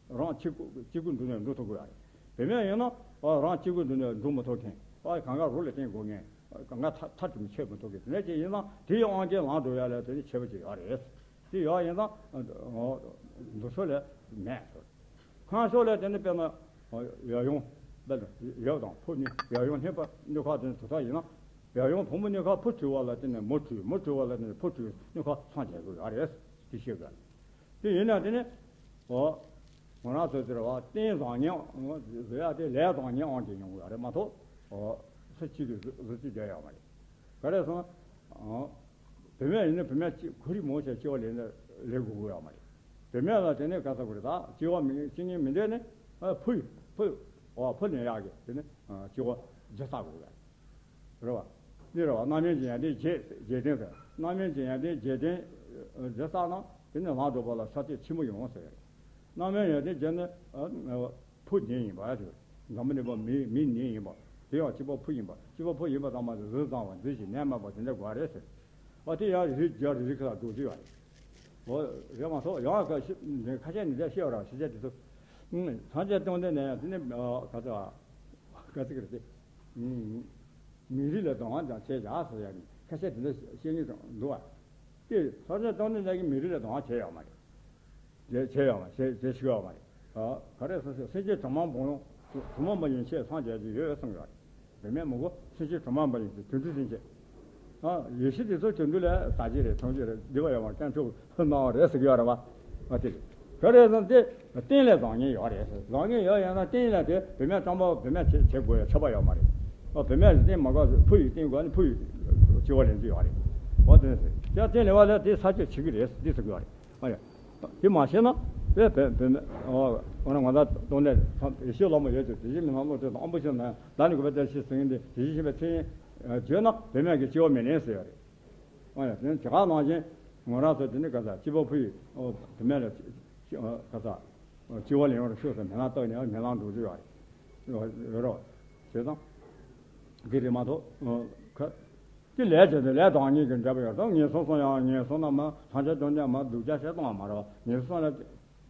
རང་གཅིག་པུ་གཅིག་པུ་འདུག་ནས་འགྲོ་ཐུབ་དགོས་ཡ་རེད། བུད་མེད་ཡིན་ན། ཨོ། རང་གཅིག་པུ་འདུག་ནས་འགྲོ་མི་ཐུབ་མཁན། ཨོ། གང་ག་རོགས་ལ་བརྟེན་དགོས་མཁན། གང་ག་ཐ་ཐ་དུམ་ཆད་མི་ཐུབ་མཁན། དེ་འདྲ་ཅིག་ཡིན་ན་དེ་ཡི་དབང་གིས་ལང་འགྲོ་ཡ་ལ་དེ་ནི་ཁྱད་པར་ཅིག་ཡོད་རེད། དེ་ཡོད་ཡིན་ཙང་། ཨོ། འདུག་སེ་ལས་མེད་ཟེར། ཁང་ཕྱོགས་ལས་དེ་ནི་དཔེར་ན། ཡབ་ཡུམ། དཔེར་ན་ཡབ་དང་ཕུ་གཉིས། ཡབ་ཡུམ་གཉིས་པོ་གཉིས་ཀ་དེ་ནི་དེ་ལྟར་ཡིན་ན། ཡབ་ཡུམ་བུ་མོ་གཉིས་ཀ་བུ་བྲལ་བ་ལ་དེ་ནི་མོ་བྲལ། མོ་བྲལ་བ་ལ་དེ་ནི་བུ་བྲལ། གཉིས་ཀ་སངས་རྒྱས་དགོས་ཡོད་རེད། དེ་ཤེས་དགོས། དེ་ཡིན་ན་དེ་ནི། ཨོ། ང་རང་ཚོ་ཟེར་བ་རྟེན་བཟང་ངན་ཟེར་ཡ་དེ་ལས་བཟང་ངན་དབང་གིས་ཡོང་གི་ཡོད་རེད་མ་གཏོགས། ཨོ། སུ་གཅིག་གིས་བཟོ་བཟོ་རྩིས་བསྡད་ཡོད་མ་རེད། ག་རེ་ཟེར་ན། ཨོ། བུད་མེད་ཡིན་ན་བུད་མེད་གཅིག་ཁོ་རང་མོ་ཞིག་སྐྱེ་བ་ལེན་ལེན་དགོས་ཀྱི་ཡོད་མ་རེད། བུད་མེད་ལ་དེ་ནས་ག་ས་དགོས་རེད། ད་སྐྱེ་བ་མི་སྐྱེ་ཉེན་མི་འདོད་ནས། ཨ། ཕུ་ཕུ། ཨོ། ཕུ་ལེན་ཡག་གི་དེ་ནས། ཨ། སྐྱེ་བ་རྒྱུ་བསགས་དགོས་ཀྱི་རེད། རེད་བ། འདི་རེད་བ། རྣམ་སྨིན་གྱི་ཡོན་ཏན་བརྒྱད། བརྒྱད་ལྡན་ཟེར། རྣམ་སྨིན་གྱི་ཡོན་ཏན་བརྒྱད་ལྡན་རྒྱུ་བསགས་ན་དེ་ནི་ལང་འགྲོ་བ་ལ་ཤ་ཚད་ཆེན་པོ་ཡོང་ཟེར། རྣམ་སྨིན་ཡོན་ཏན་བརྒྱད་ནི། ཨ། ཕུ་ནད་ཡིན་པ་ཟེར། འཛམ་བུ་གླིང་པ་མི་མི་ནད་ཡིན་པ། དེ་ཡང་གཅིག་པ་ཕུ་ཡིན་པ། གཅིག་པ་ཕུ་ཡིན་པ་ཙམ་མ་ཟད་རིགས་བཟང་བ་མཛེས་ཤིང་ནད་མེད་པ་དེ་འདྲ་དགོས་རེད་ཟེར། ཨ། དེ་ཡང་རིགས་བརྒྱ་རིགས་རིགས་ཁ་ལ་འགྲོ་རྒྱུ་ཡོད་རེད། འོ། རེད་མ་གཏོགས་ཡང་ཁ་ཤས་ཁ་ཤས་ནི་འདྲ་ཤེས་པ་ར་ཤེས་བྱ་དེ་ཚོ། སངས་རྒྱས་བཅོམ་ལྡན་འདས་ཡང་དེ་ནི། ཨ། ག་ཚོད་ག་ཚོད་ཀྱི་རེད་དེ། མི་རིགས་ལ་སྡང་བ་ཀྱང་བྱས་བཞག་ཟེར་ཡ་ནི་ཁ་ཤས་དེ་འདྲ་བཤད་མཁན་ཀྱང་འདུག་བ། དེ་སངས་རྒྱས་བཅོམ་ལྡན་འདས་ཀྱིས་མི་རིགས་ལ་སྡང་བ་བྱས་ཡོད་མ་རེད། བྱས་བྱས་ཡོད་མ་རེད། བྱས་བྱས་ཤིག་ཡོད་མ་རེད། ཨ། ག་རེ་ཟེར་ཟེར། སེམས་ཅན་གྲངས་མང་པོ་ཡང་གྲངས་མང་པ་ཡི་ཕྱིར་སངས་རྒྱས་ཀྱི་ཡོད་གསུངས་ཡོད་རེད། བུད་མེད་མང་པོ་སེམས་ཅན་གྲངས་མང་པ་ཡི་ཕྱིར། དུད་འགྲོ་སེམས་ཅན། ཨ། ཡེ་ཤེས་དེ་ཚོ་དུད་འགྲོ་ལས་དག་གི་རེད། མཐོང་གི་རེད། སྡིག་པ་ཡོད་མ་རེད། སྐྱབས་འགྲོ་གནང་བ་རེད་ཟེར་གྱི་ཡོད་རེད་བ། ཨ། དེ་རེད། ག་རེ་ཟེར་ན་དེ་རྟེན་ལས་བཟང་ངན་ཡོད་རེད། བཟང་ངན་ཡོད་ཡོད་ན་རྟེན་ལས་དེ་བུད་མེད་སྤྲང་པོ་བུད་མེད་བྱེད་བྱེད་དགོས་ཡ་ཁྱབ་པ་ཡོད་མ་རེད། ཨ། བུད་མེད་ལ་རྟེན་མ་དགོས། ཕུ་ཡི་རྟེན་དགོས་ན་ཕུ་ཡི་སྐྱེ་བ་ལེན་རྒྱུ་ཡོད་རེད། འོ། དེ་ནས་ཟེར་ཡ། རྟེན་ལས་བ་ལས་དེ་ས་ཆ་བྱེད་ཀྱི་རེད། འདི་ཟེར་གྱི་ཡོད་རེད། ཨ་ཡ། དེ་མ་ཤེས་ན་དཔེ་བོད་བོད་མི། ཨོ། འོ་ན་ང་ད་གཏོང་ལས་ཡེ་ཤེས་ལོ་མ་ཡོད་ཅེས། དེ་བཞིན་མི་སྣང་བློ་གྲོས་དང་། ཨ་འབུ་ཤེས་ན་བདག་ནི་གུས་པས་དེ་ལྟར་ཞེས་ཟེར་མཁན་དེ། དེ་བཞིན་གཤེགས་པའི་མཚན་ཉིད་བརྗོད་ན་བུད་མེད་ཀྱི་སྐྱེ་བ་མི་ལེན་ཟེར་ཡ་རེད། ཨོ་ཡ། དེ་དེ་ག་ནང་བཞིན་ང་རང་ཚོ་དེ་ནི་ག་ས་སྐྱེས་པ་ཕུ་ཡི། ཨོ། བུད་མེད་ལ་ག་ས་སྐྱེ་བ་ལེན་པར་ཤོག་ཟེར་མི་ལང་བཏགས་ནས་མི་ལང་འགྲོ་རྒྱུ་ཡོད་རེད། ཡོད་རོ། བྱས་ཙང་འདི་རེད་མ་གཏོགས། ཨོ། ག་དེ་ལས་བྱས་ཏེ་ལས་དང་ཉིད་ཀྱི་འབྲེལ་བ་ཡོད་དོ། ངན་སོང་སོང་ཡང་། ངན་སོང་ན་མ་སངས་རྒྱས་བཅོམ་ལྡན་མ་སྡུག་ཅག་བཤད་སྟངས་མ་རེད་བ། ངན་སོང་ལ་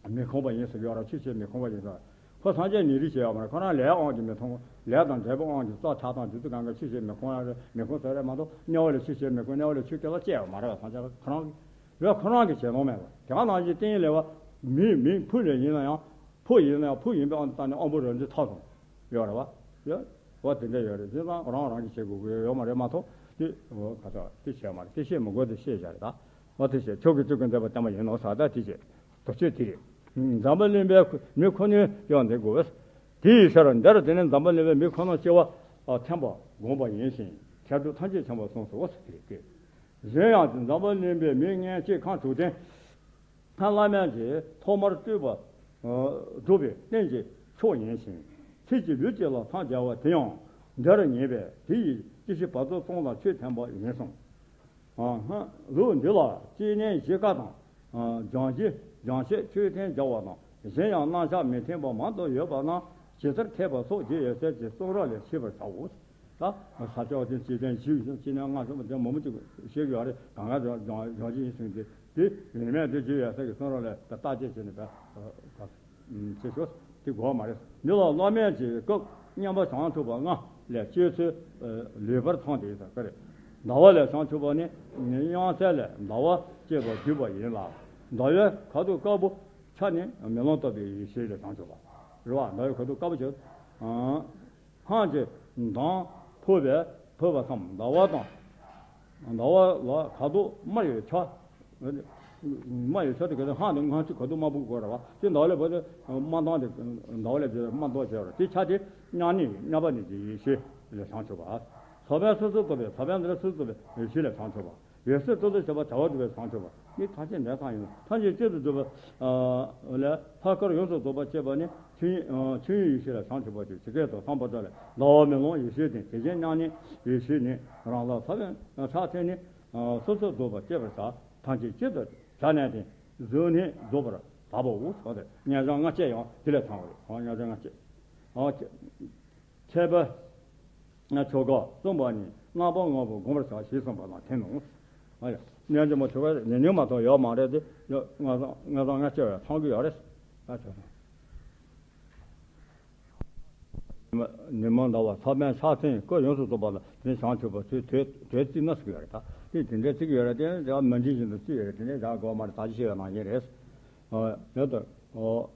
མི་ཁོམ་པ་ཡིན་ཟེར་ཡོད་ར། ཆོས་བྱེད་མི་ཁོམ་པ་ཡིན་ཟེར། ཁོ་སངས་རྒྱས་ཉིད་རིག་བྱས་ཡོད་མ་རེད། ཁོ་རང་ལས་དབང་གིས་མི་མཐོང་། ལས་དང་འབྲས་བུ་དབང་གིས་རྩ་ཆགས་སྟངས་དེ་ཚོ་གང་ག་ཆོས་བྱེད་མི་ཁོམ་ཡ་རེད། མི་ཁོམ་ཟེར་རེད་མ་གཏོགས། དམྱལ་བ་ལ་ཆོས་བྱེད་མི་ཁོམ། དམྱལ་བ་ལ་ཆོས་སྐལ་བ་སྐྱེ་ཡོད་མ་རེད་བ། སངས་རྒྱས་ཁོ་རང་གིས། རེད། ཁོ་རང་གིས་བྱེད་ལོང་མེད་པ། དེ་ག་ནང་བཞིན་རྟེན་ལས་བ། མི་མི་ཕུ་ལས་ཡིན་ན་ཡང་། ཕུ་ཡིན་ན་ཡང་ཕུ་ཡིན་པའི་དབང་དུ་བཏང་ནས་དབང་པོ་རང་བཞིན་ཐོབ་སོང་། ཡོད་རེད་བ། ཡོད། འོ། དེ་འདྲ་ཡོད་རེད། བྱས་ཙང་རང་རང་གིས་བྱེད་དགོས་ཀྱི་ཡོད་མ་རེད་མ་གཏོགས། དེ། འོ། ག་ས་དེ་བྱས་མ་རེད། དེ་བཤད་མི་དགོས། དེ་བཤད་བཞག་རེད་ད། འོ། དེ་བཤད། མཆོག་གི་སྤྲུལ་སྐུ་འདས་པ་བསྟན་པ་ཡིན་ནོ་ཟེར། ད་དེ་བཤད། དོ་ཆོས་དེ་རེད། འཛམ་བུ་གླིང་པའི་མི་ཁོ་ནའི་སྐྱེ་བ་འདི་དགོས། དེ་ཡི་ཕྱིར་འདིར་དེ་ནི་འཛམ་བུ་གླིང་པའི་མི་ཁོ་ནའི་སྐྱེ་བ་ཐེམ་པ་བསྒོམ་པ་ཡིན་ཞིང་། ཁྱད་འཕགས་ཐམས་ཅད་མཁྱེན་པར་གསུངས་སོ། འོ་ཟེར་དེ་རེད། གཞན་ཡང་འཛམ་བུ་གླིང་པའི་མི་ལྔ་བཅུ་ཁམས་དྲུག་ལྡན། ལྷ་བླ་མེད་ཀྱིས་ཐོག་མར་བསྟོད་པ། ཨ། སྒྲུབ་པའི་རྟེན་གྱི་མཆོག་ཡིན་ཞིང་། ཚིག་གཅིག་ལུས་གཅིག་ལ་འཚང་རྒྱ་བ་དེ་ཡང་འདིར་ཉེ་བས། དེ་ཡི་སྐྱེ་ཤི་བར་དོ་གསུམ་ལ་ཆོས་ཐེམ་པ་ཡིན་གསུངས། ཨ་ཧ། ལུགས་འདི་ལ་སྐྱེ་གནས་གཞི་ཀ་དང་། ཨ། སྦྱང་གཞི་སྦྱང་བྱེད་ཆོས་ཐེམ་སྦྱར་བ་དང་། གཞན་ཡང་རྣམ་གཞག་མི་མཐུན་པ་མང་དུ་ཡོད་པ་རྣམས་ཇི་ལྟར་འཐད་པ་སོགས་རྗེ་ཡབ་སྲས་ཀྱི་གསུང་རབ་ལས་ཤེས་པར་བྱའོ། ད་ས་ཕྱོགས་དེ་སྐྱེ་ལྡན་བཞི་ཡིན། སྐྱེ་གནས་ལྔ་གསུམ་པ་དེ་མང་པོ་ཅིག་བཤད་ཀྱི་ཡོད་རེད། གང་ག་སྦྱང་སྦྱང་གཞི་ཡིན་ཟེར་དེ། དེ་རིས་མེད་དེ་རྗེ་ཡབ་སྲས་ཀྱི་གསུང་རབ་ལས་བརྟག་དཔྱད་བྱས་ནས་བྱས་ཤོག། དེ་དགོས་མ་རེད། འདི་ལ་བླ་མེད་ཀྱི་སྐབས་བསྙེན་པ་བྱང་ཆུབ་པ་ལྔ་ལས་སྤྱོད་ཚུལ་ལུས་པར་ཚང་སྟེ་ཟེར་གི་རེད། ཟླ་བ་ལས་བྱང་ཆུབ་པ་ནི་དབྱངས་གསལ་ལས་ཟླ་བ་བསྐྱེད་པར་བསྡུས་པ་ཡིན་ལ། ཟླ་བའི་ཁ་དོག་དཀར་པོ་ཆ་ནི་མེ་ལོང་ལྟ་བུའི་ཡེ་ཤེས་ལས་བྱང་ཆུབ་པ་རེད་བ། ཟླ་བའི་ཁ་དོག་དཀར་པོ་བྱས། སྔགས་ཀྱི་མདངས་ཕོག་པས་ཕོག་པ་ཙམ། ཟླ་བ་དང་། ཟླ་བ་ལ་ཁ་དོག་དམར་བའི་ཆ། དམར་བའི་ཆ་དེ་ག་དེ། སྔགས་དེ་སྔགས་ཀྱི་ཁ་དོག་དམར་པོ་དགོས་རེད་བ། དེ་ཟླ་བ་ལས་བབས་ཏེ་དམར་མདངས་དེ། ཟླ་བ་ལས་བབས་དམར་མདོག་བྱས་རེད། དེ་ཆ་དེ་མཉམ་ཉིད་མཉམ་པ་ཉིད་ཀྱི་ཡེ་ཤེས་ལས་བྱང་ཆུབ་པ། ས་བོན་སོ་སོར་རྟོག་པས། ས་བོན་དེ་ལ་སོ་སོར་རྟོག་པའི་ཡེ་ཤེས་ལས་བྱང་ཆུབ་པ། འོད་གསལ་སོ་སོར་ཤར་བ་བྱ་བ་སྒྲུབ་པས་བྱང་ཆུབ་པ། མི་ཐམས་ཅད་འདྲ་ཚང་ཡིན། ཐམས་ཅད་གཅིག་ཏུ་བསྡུས་པ་ལས་ཐད་ཀར་ཡོངས་སུ་རྫོགས་པར་བསྐྱེད་པ་ནི། ཆོས་ཆོས་དབྱིངས་ཡེ་ཤེས་ལས་བྱང་ཆུབ་པ་སྟེ། ཇི་སྐད་དུ། སམ་བྷོ་ཊ་ལས། ཟླ་བ་མེ་ལོང་ཡེ་ཤེས་བསྟན། དེ་བཞིན་མཉམ་ཉིད་ཡེ་ཤེས་ནི། རང་ལ་ས་བོན་ཕྲག་ཕྲན་ནི། སོ་སོར་རྫོགས་པར་བསྐྱེད་པར་བྱ། ཐམས་ཅད་གཅིག་ཏུ་བྱ་ནས་ཏེ། གཟུགས་ནི་རྫོགས་པར་བབ་བོ། ཟེར་ཏེ་མཉམ་བཞག་ལྔ་བསྐྱེད་ཡང་དེ་ལས་ཚང་བ་རེད། ཨོ་མཉམ་བཞག་ལྔ་བསྐྱེད། ཨོ་ཁྱད་པར་ཆོ་ག་གསུངས་པ་ནི་རྣམ་པ་ལྔ་པོ་བསྒོམ་པར་བྱ་ཞེས་གསུངས་པ་ལ་བརྟེན་ནོ། ཨ་ཡ། རྣལ་འབྱོར་མ་ཆོ་ག་ཉུང་ཉུང་མ་གཏོགས་ཡོད་མ་རེད་དེ། ཡོད་ལྔ་བསམ་ལྔ་བསམ་ལྔ་བསྐྱེད་བས་ཚང་གི་ཡོད་རེད། ཨ་ཆོག་སོང་། ཉོན་མོངས་ཟླ་བ་ཚད་མེད་ཕྱག་མཚན་སྐུ་ཡོངས་སུ་རྫོགས་པ་ལ་དེ་བྱང་ཆུབ་པ་ཚུལ་དོད་དོད་རྩིས་ན་ཟེར་གྱི་ཡོད་རེད། ད་དེ་དེ་འདྲའི་རྩིས་ཀྱི་ཡོད་རེད། དེ་ནི་དེ་མི་འདྲི་བཞིན་དུ་རྩིས་ཡོད་རེད། དེ་ནི་བཞག་དགོས་མ་རེད། ད་ཅི་ཤེས་པའི་ནང་བཞིན་རེད། ཨ་ཡོད་དོ། ཨོ།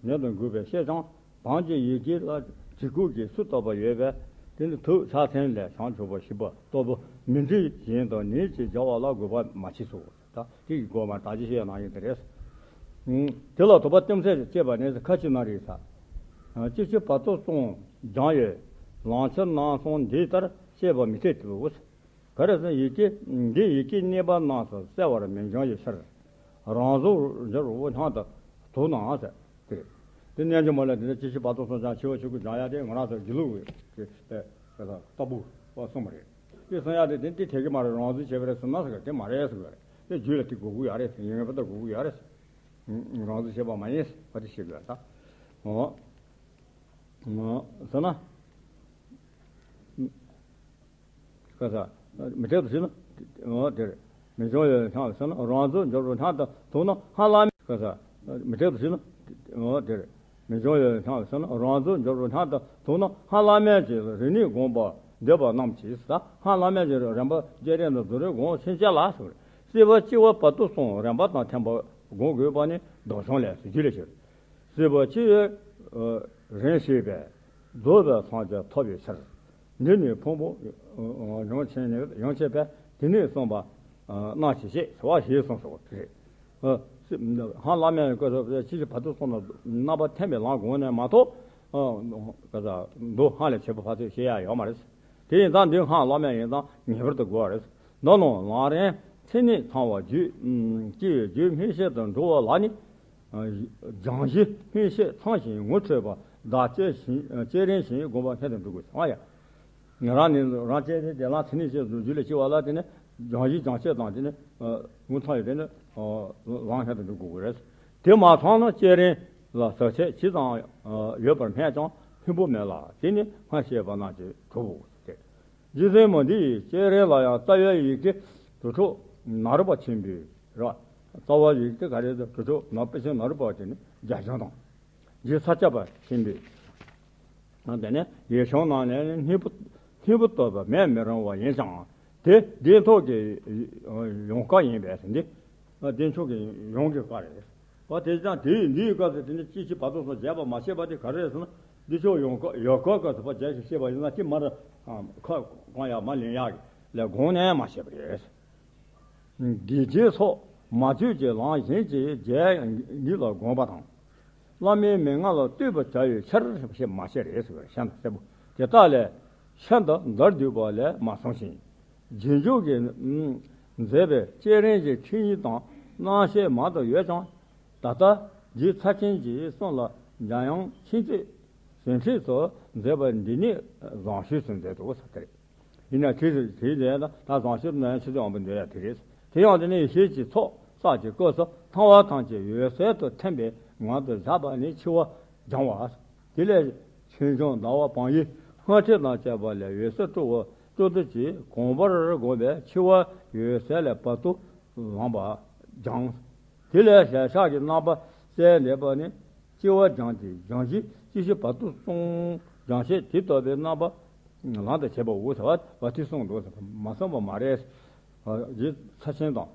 ཉོན་དང་རྒུད་པའི་ཤེས་བྱང་བང་གི་ཡི་གེ་ལ་གྲི་གུག་གིས་སུ་བཏབ་པ་ཡོད་པས། དེ་ནི་ཐུགས་ཕྱག་མཚན་ལས་བྱང་ཆུབ་པ་ཞིག་པ་ལྟ་བུ་མི་འདྲི་བཞིན་དུ་ནི་ཅིག་སྦྱར་བ་ལ་དགོས་པ་མ་མཆིས་སོ། ད་དེ་ཡི་སྒོ་མ་ད་ཅི་ཤེས་ནང་ཡིན་དེ་རེད། དེ་ལ་དོགས་པ་གཏིང་ཟབ་སྐྱེས་པ་ནི་ཁ་ཅིག་ན་རེ་ས། ཅི་ཕྱིར་བར་དོ་གསུམ་སྦྱངས་ཡོད། ལམ་ཁྱེར་རྣམ་གསུམ་འདི་ལྟར་ཤེས་པ་མི་འཐད་དོ། ག་རེ་ཟེར་ན་ཡི་གེ་འདི་ཡི་གེ་གཉིས་པ་རྣམས་སུ་གསལ་བར་མི་འབྱུང་བའི་ཕྱིར། རང་གཟུགས་འགྱུར་བ་སྙམ་དུ་དོགས་ན་ཟེར། དེ་དེ་རྣལ་འབྱོར་མ་ལ་དེ་འདྲ་ཅི་ཕྱིར་བར་དོ་གསུམ་སྦྱངས། འཆི་བ་ཆོས་སྐུ་སྦྱང་ཡ་དེ་ང་རང་ཚོ་སྒྱིད་ལུག་གི་ལྟ་བུ་བ་གསུངས་པ་རེད། དེ་གསུང་ཡ་དེ་དེ་དེ་དེ་གི་མ་རེད། རང་བཟོ་བྱས་པ་རེད་ཟེར་ན་ཟེར་གི་དེ་མ་རེད་ཟེར་གི་རེད། དེ་རྒྱུད་ལ་དེ་དགོས་ཀྱི་ཡོད་རེད། ངེས་པར་དུ་དགོས་ཀྱི་ཡོད་རེད། རང་བཟོ་བྱས་པ་མ་ཡིན་ཟེར་བ་དེ་ཤེས་དགོས་ད། འོ། འོ་ཟེར་ན། ཁ་ས། མི་འཐད་དུ་ཟེར་ན། འོ་དེར། མི་འབྱུང་བའི་སྙམ་ཟེར་ན་རང་གཟུགས་འགྱུར་བ་སྙམ་དུ་དོགས་ན་ཧ་ལམ། ཁ་ས། མི་འཐད་དུ་ཟེར་ན། འོ་དེར། མི་འབྱུང་བའི་སྙམ་ཟེར་ན་རང་གཟུགས་འགྱུར་བ་སྙམ་དུ་དོགས་ན་ཧ་ལམ་མེད་ཅིང་རིགས་ནི་བསྒོམ་པ་འདོད་པ་རྣམས་ཀྱིས་ད་ཧ་ལམ་མེད་ཅིང་རིམ་པ་བསྐྱེད་རིམ་དང་རྫོགས་རིམ་བསྒོམ་ཕྱིན་ཆད་ལ་ཟེར། སྲིད་པ་སྤྱི་བོ་བར་དོ་གསུམ་རིམ་པ་དང་མཐུན་པར་བསྒོམ་དགོས་པ་ནི་མདོ་གཞུང་ལས་སུ་རྒྱུད་ལས་ཤེས། སྲིད་པ་སྤྱི་བོའི་རིམ་ཤེས་པས། རྫོགས་པའི་སངས་རྒྱས་ཐོབ་པའི་ཕྱིར། འདི་ནི་ཕུང་པོ་ཡོངས་ཆེན་ནི་ཡོངས་ཆེན་པས་དེ་ནས་གསུངས་པ་སྣང་ཞིང་ཤེས་ཟེར་བ་ཞེས་གསུངས་སོ། དེ་རེད། ཧང་ལ་མེ་ཀོ་སོ་ཕྱི་ཕྱི་བར་དུ་སོང་ན་རྣམ་པ་ཐེམ་པའི་ལམ་དགོངས་ནས་མ་གཏོགས། མདོ་ཧང་ལས་བྱེད་པ་ཕར་ཚུར་ཤེས་ཡ་ཡོད་མ་རེད། དེ་ཡིན་ཙང་འདི་ཧང་ལ་མེ་ཡིན་ཙང་ངེས་པར་དུ་དགོས་པ་རེད། མདོ་ནང་ལམ་རིམ་མཚན་ཉིད་ཚང་བ་རྒྱུད་སྐྱེ་བའི་རྒྱུད་སྨིན་བྱེད་དུ་འགྲོ་བ་ལ་ནི། སྦྱང་གཞི་སྨིན་བྱེད་ཚང་ཞིང་ངོ་འཕྲོད་པ་བདག་བསྐྱེད་བཞིན་བསྐྱེད་རིམ་བཞིན་བསྒོམ་པ་སྔོན་དུ་འགྲོ་དགོས་ཟེར་བ་ཡ། ང་རང་ནི་རང་བསྐྱེད་དེ་དེ་ལ་མཚན་ཉིད་ཅེས་སུ་རྒྱུད་ལ་སྐྱེ་བ་ལ་དེ་ནི་སྦྱང་གཞི་སྦྱང་བྱེད་དང་དེ་ནི་ངོ་ཚ་ཡི་དེ་ནི་ལམ་སྔོན་དུ་འགྲོ་དགོས་ཀྱི་རེད། དེ་མ་ཚང་ན་བསྐྱེད་རིམ་ལ་ཟག་བཅས་ཇི་ཙམ་ཡོད་པར་སྨྲས་ཀྱང་ཕུང་པོ་མེད་ལ་དེ་ནི་སྔར་བཤད་པ་རྣམས་ཀྱིས་གྲུབ་བོ་སྟེ། རྗེ་བཙུན་མོ་འདི་ཡི་བསྐྱེད་རིམ་ལ་ཡང་རྩ་བའི་ཡི་གེ་དུར་ཁྲོད་ནཱ་རོ་པ་ཆེན་པོའི་ར། རྩ་བའི་ཡི་གེ་ག་རེ་ཟེར་དུར་ཁྲོད་ནཱ་པ་ཆེན་ནཱ་རོ་པ་དེ་ནི་རྒྱ་གཞུང་དང་། རྗེ་ས་སྐྱ་པ་ཆེན་པོའི། དེ་ནས་ཡེ་ཤུ་ནང་ནས་སྙིང་པོ་སྙིང་པོ་བཏོད་པ་མེད་མི་རུང་བ་ཡིན་ཀྱང་དེ་བདེན་ཐོག་གི་ཡོངས་བཀག་ཡིན་པས་འདི། བདེན་ཕྱོགས་ཀྱི་ཡོངས་ཀྱི་བཀག་རེད། བ་དེ་ཙང་དེ་ཡི་འདི་ཡི་སྐབས་སུ་དེ་ནི་ཅི་ཞིག་བར་དོ་སོགས་བྱས་པ་མ་བྱས་པ་དེ་ག་རེ་རེད་ཟེར་ན། འདི་ཕྱོགས་ཡོངས་ཀ་ཡོངས་ཀ་སྐབས་སུ་ཕར་བྱས་ཤིག་བྱས་པ་ཡིན་ན་ཅི་མ་རེད། ཁ་གང་ཡག་མ་ལེན་ཡག་གི་ལས་དགོངས་ནས་མ་བྱས་པ་རེད། དགེ་རྒྱས་སོགས་མ་བཅོས་ཀྱི་ལམ་གཞན་གྱི་རྒྱས་འདི་ལ་དགོངས་པ་དང་། བླ་མའི་མན་ངག་ལ་ལྟོས་པར་བྱ་བའི་ཕྱིར་ཞེས་མ་བཤད་རེད་ཟེར་བའི་ཤན་དང་གསལ་པོ་དེ་དག་ལས་ཤན་དུ་འདར་བསྡུས་པ་ལས་མ་གསུངས་ཤིང་། རྗེས་འཇུག་གིས་མཛད་པའི་བསྐྱེད་རིམ་གྱི་ཁྲིད་ཡིག་དང་རྣམ་བཤད་མང་དུ་ཡོད་ཀྱང་། ད་ལྟ་རྗེ་ཚ་ཆེན་གྱི་གསུང་ལ་འཇམ་དབྱངས་མཁྱེན་བརྩེ་ཟུང་འབྲེལ་དུ་མཛད་པ་འདི་ཉིད་བཟང་ཤོས་སུ་མཛད་འདུག་ཟེར་དེ་རེད། ཡིན་ན་དེ་དེའི་རྗེས་ལ་ད་བཟང་ཤོས་ནང་ཆུ་ཚོད་དབང་པོ་འདོད་ཡ་དེ་རེད། དེ་ཡང་དེ་ནས་ཡེ་ཤེས་ཀྱི་ཚོགས་བསགས་ཀྱི་སྐབས་སུ་ཚང་བ་ཐམས་ཅད་འོད་གསལ་དུ་ཐིམ་པའི་ངང་དུ་བཞག་པ་ནི་འཆི་བ་སྦྱང་བ། དེ་ལས་ཆོས་འབྱུང་ཟླ་བ་བང་ཡི་སྔ་ཕྲད་དང་བཅས་པ་ལས་འོད་གསལ་སྤྲོ་བ་སྤྲོ་བསྡུ་གྱིས་གོམས་པར་བསྒོམས་པས་འཆི་བ་འོད་གསལ་ལས་བར་དུ་ལངས་པ་སྦྱང་། དེ་ལས་ཞལ་ཕྱག་གི་རྣམ་པ་གསལ་འདེབས་པ་ནི་སྐྱེ་བ་སྦྱང་སྟེ་སྦྱང་གཞི་སྐྱེ་ཤི་བར་དོ་གསུམ་སྦྱང་བྱེད་དེ་ལྟ་བུའི་རྣམ་པ་ལམ་དུ་བྱེད་པའོ་ཟེར་བ་བ་དེ་གསུངས་འདུག་ཟེར། མ་གསུངས་པ་མ་རེད། རྗེ་ཚ་ཆེན་དང་།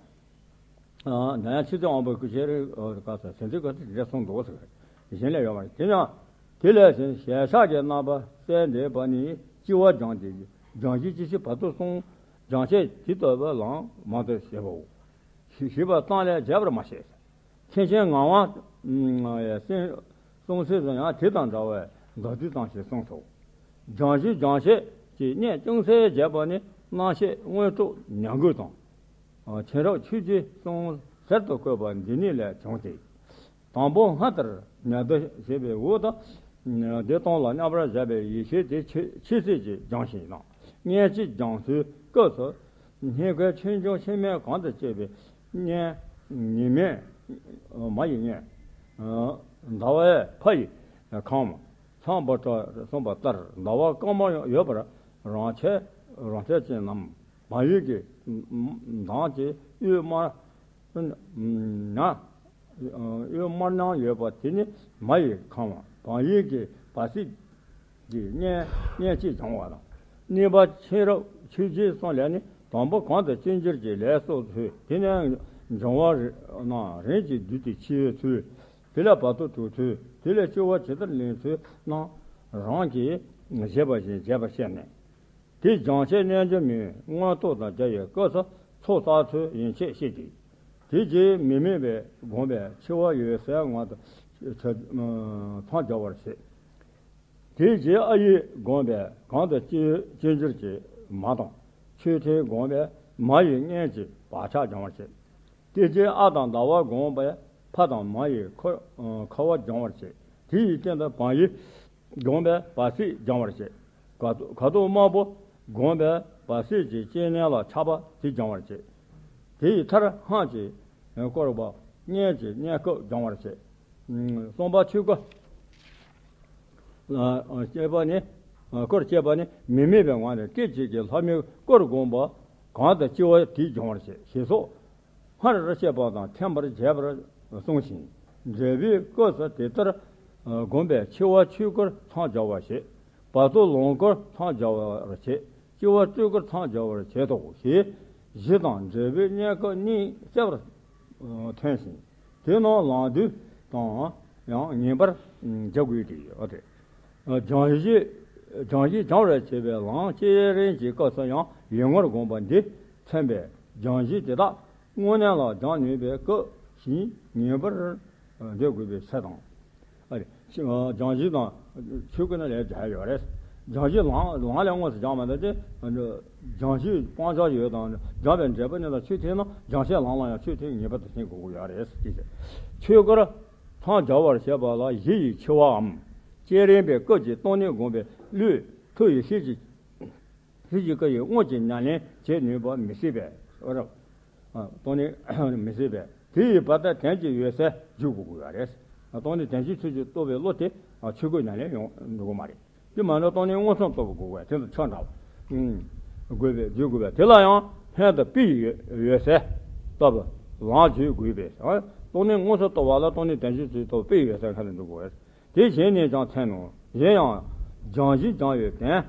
ན་ཡང་ཆུ་ཚོད་དབང་པོའི་སྐུ་ཤེར་ག་ས་ཟིན་ཚུལ་ག་ཚོད་འདྲ་གསུངས་འདུག་ཟེར། གཞན་ལས་ཡོད་མ་རེད། དེ་ཡང་དེ་ལས་ཞལ་ཞལ་ཕྱག་གི་རྣམ་པ་གསལ་འདེབས་པ་ནི་སྐྱེ་བ་སྦྱང་སྟེ་སྦྱང་གཞི་སྐྱེ་ཤི་བར་དོ་གསུམ་སྦྱང་བྱེད་དེ་ལྟ་བུའི་ལམ་དུ་བྱེད་པའོ། ཞེས་པ་ཙམ་ལས་རྒྱས་པར་མ་བཤད། མཁན་ཆེན་ངག་དབང་གསུང་ཚུལ་དུ་ཡང་དེ་དང་འདྲ་བའི་མདོ་སྡེ་ཙམ་ཞིག་གསུངས་སོ། སྦྱང་གཞི་སྦྱང་བྱེད་ཀྱི་གནད་ཅུང་ཟད་རྒྱས་པ་ནི་རྣམ་བཤད་དངོས་གྲུབ་ཉམས་རྒུད་དང་། མཁྱེན་རབ་ཆོས་རྗེའི་གསུང་གསེར་དུ་བཀོད་པ་འདི་ཉིད་ལས་བྱུང་སྟེ། དང་པོ་སྔར་ལྟར་མེ་ཏོག་ཞེས་པའི་འོག་ཏུ། བདེ་སྟོང་ལ་མཉམ་པར་བཞག་པའི་ཡེ་ཤེས་དེ་ཆེས་ཆེས་ཚད་ཀྱིས་སྦྱང་ཞིང་དང་། སྔོན་གྱི་སྦྱང་ཚུལ་སྐབས་སུ་སྙིང་ཁའི་ཆོས་འབྱུང་ཕྱི་མའི་གང་དུ་སྐྱེས་པའི་ སྙན། ཉི་མས་མ་ཡི་སྙན། ཟླ་བས་ཕ་ཡི་ཁམས། ཚངས་པ་སྤྲ་གསུངས་པ་ལྟར། ཟླ་བ་སྐར་མ་ཡོད་པར་རང་ཆས་རང་ཆས་ཅན་རྣམས། བག་ཡོད་ཀྱི་མདངས་ཀྱི་གཡོ་དམར་ན། གཡོ་དམར་སྣང་ཡོད་པ་དེ་ནི་མ་ཡི་ཁམས། བག་ཡོད་ཀྱི་བ་སྲིད་ཀྱི་སྙན་སྙན་ཅིང་བྱུང་བ་དང་། གནས་པ་མཁྱེན་རབ་ཆོས་རྗེའི་གསུང་ལས་ནི། དང་པོ་གང་དུ་སྤྱོད་འགྱུར་གྱི་ལས་སོགས་ཚུལ། དེ་ནས་འབྱུང་བ་རྣམས་རིམ་གྱིས་བསྡུས་ཏེ་ཕྱེ་བའི་ཚུལ། དེ་ལས་བར་དུ་གྲོལ་ཚུལ། དེ་ལས་སྤྱོད་པ་ཇི་ལྟར་ལེན་ཚུལ་རྣམས་རང་གིས་བཞེད་པ་བཞིན་རྒྱས་པར་བཤད་ནས། དེ་སྦྱང་བྱའི་རྣལ་འབྱོར་མའི་མངོན་རྟོགས་དང་སྦྱར་བའི་སྐབས་སུ་ཚོགས་བསགས་ཚུལ་ཡན་ཆད་བཤད་ཅིང་། དེ་རྗེས་མི་དམིགས་པས་བསྒོམས་པའི་འཆི་བ་འོད་གསལ་ངང་དུ་མཚམས་སྦྱར་བར་བྱེད། དེ་རྗེས་ཨ་ཡིག་བསྒོམས་པས་གང་དུ་སྤྱོད་སྤྱོད་འགྱུར་གྱི་མ་དང་། མཆོད་རྟེན་བསྒོམས་པས་མ་ཡི་སྙན་གྱི་བག་ཆགས་སྦྱང་བར་བྱེད། དེ་རྗེས་ཨ་དང་ཟླ་བ་བསྒོམས་པས་ཕ་དང་མ་ཡི་ཁ་ཁ་བ་སྦྱང་བར་བྱེད། དེ་ཡི་སྟེང་དུ་བག་ཡོད་བསྒོམས་པས་བ་སྲིད་སྦྱང་བར་བྱེད། ག་ག་དོག་དམར་པོ་བསྒོམས་པས་བ་སྲིད་ཀྱི་སྐྱེ་གནས་ལ་ཆགས་པ་དེ་སྦྱང་བར་བྱེད། དེ་ཡི་མཐར་སྔགས་ཀྱིས་བསྐོར་བ་སྙན་གྱི་སྙན་སྐབས་སྦྱང་བར་བྱེད། གསུམ་པ་ཆོས་སྐུ་སྐྱེས་པ་ནི། སྐུར་སྐྱེས་པ་ནི་མི་དམིགས་པའི་ངང་ནས་སྐད་ཅིག་གིས་ལྷ་མིའི་སྐུར་བསྒོམས་པ་གང་དུ་སྐྱེ་བ་དེ་སྦྱང་བར་བྱེད། ཞེས་སོགས་སྔར་བཤད་པ་དང་མཐུན་པར་རྒྱས་པར་གསུངས་ཤིང་། འབྲས་བུའི་སྐབས་སུ་དེ་ལྟར་བསྒོམས་པས་འཆི་བ་ཆོས་སྐུར་མཚམས་སྦྱར་བར་བྱེད། བར་དོ་ལོངས་སྐུར་མཚམས་སྦྱར་བར་བྱེད། སྐྱེ་བ་སྤྲུལ་སྐུར་མཚམས་སྦྱར་བར་བྱེད་དོ། ཞེས་གཞི་དང་འབྲས་བུའི་གནས་སྐབས་གཉིས་གསལ་བར་ཐོན་ཞིང་། དེ་རྣམས་ལམ་བསྡུས་དང་ཡང་ངེས་པར་བྱ་དགོས་ཏེ། སྦྱང་གཞི། སྦྱང་གཞི་སྦྱང་བར་བྱེད་པའི་ལམ་བསྐྱེད་རིམ་གྱི་སྐབས་སུ་ཡང་ཡུལ་ངོར་བསྒོམས་པ་འདི་མཚོན་པའི་སྦྱང་གཞི་དེ་དག་དངོས་གནས་ལ་སྦྱང་ནུས་པའི་སྐབས་ཤིག་ངེས་པར་འདོད་དགོས་པའི་ཕྱིར་དང་། ཨ་རེ། སྦྱང་གཞི་དང་ཆོས་སྐུ་ནི་ལས་བྱ་ཡོད་རེད། སྦྱང་གཞི་ལམ་ལམ་ལས་དངོས་སུ་སྦྱང་མ་ཐུབ་ཚེ། སྦྱང་གཞི་སྤང་བྱ་ཡོད་དང་སྦྱང་བའི་འབྲས་བུ་ནི་དང་ཆོས་མཐུན་ན། སྦྱང་བྱའི་ལམ་ལ་ཡང་ཆོས་མཐུན་ངེས་པར་དུ་ཤེས་དགོས་ཀྱི་ཡོད་རེད་ཅེས། ཆོས་སྐུར་མཚམས་སྦྱར་བར་བྱེད་པ་ལ་གཞི་ཡི་འཆི་བའམ་བསྐྱེད་རིམ་པའི་སྐབས་ཀྱི་སྟོང་ཉིད་བསྒོམས་པའི་བློས་ཐུབ་ཡོད་ཤེས་ཀྱི། ཧྲིལ་གྱིས་ཀ་ཡི་དངོས་ཀྱི་ཉམས་ལེན་བྱེད་ནུས་པ་མི་སྲིད་པས། ཨོ་ར། སྟོང་ཉིད་མི་སྲིད་པས། དེ་ཡི་བར་དུ་དོན་གྱི་འོད་གསལ་འཇུག་དགོས་ཀྱི་ཡོད་རེད། སྟོང་ཉིད་དོན་གྱི་ཚུལ་གྱིས་རྟོགས་པའི་བློ་དེ་ཆོས་སྐུ་ཉམས་ལེན་ཡོང་འགྲོ་གི་མ་རེད། དེ་མ་ནོར་སྟོང་ཉིད་མངོན་སུམ་རྟོགས་པ་དགོས་པས། དེ་ཚོ་ཆོས་འདྲ་བ། དགོས་པས་བརྗོད་དགོས་པས། དེ་ལ་ཡང་ལྷན་དུ་དཔེའི་འོད་གསལ་ལྟ་བུ་ལམ་བརྗོད་དགོས་པས། སྟོང་ཉིད་མངོན་སུམ་རྟོགས་པ་ལ་སྟོང་ཉིད་དོན་གྱི་ཚུལ་རྟོགས་དཔེའི་འོད་གསལ་ཁ་ནས་འགྲོ་དགོས་པས། དེ་གཞན་ནས་ཀྱང་མཚོན་ནོ། གཞན་ཡང་། སྦྱང་གཞི་སྦྱང་བའི་དོན།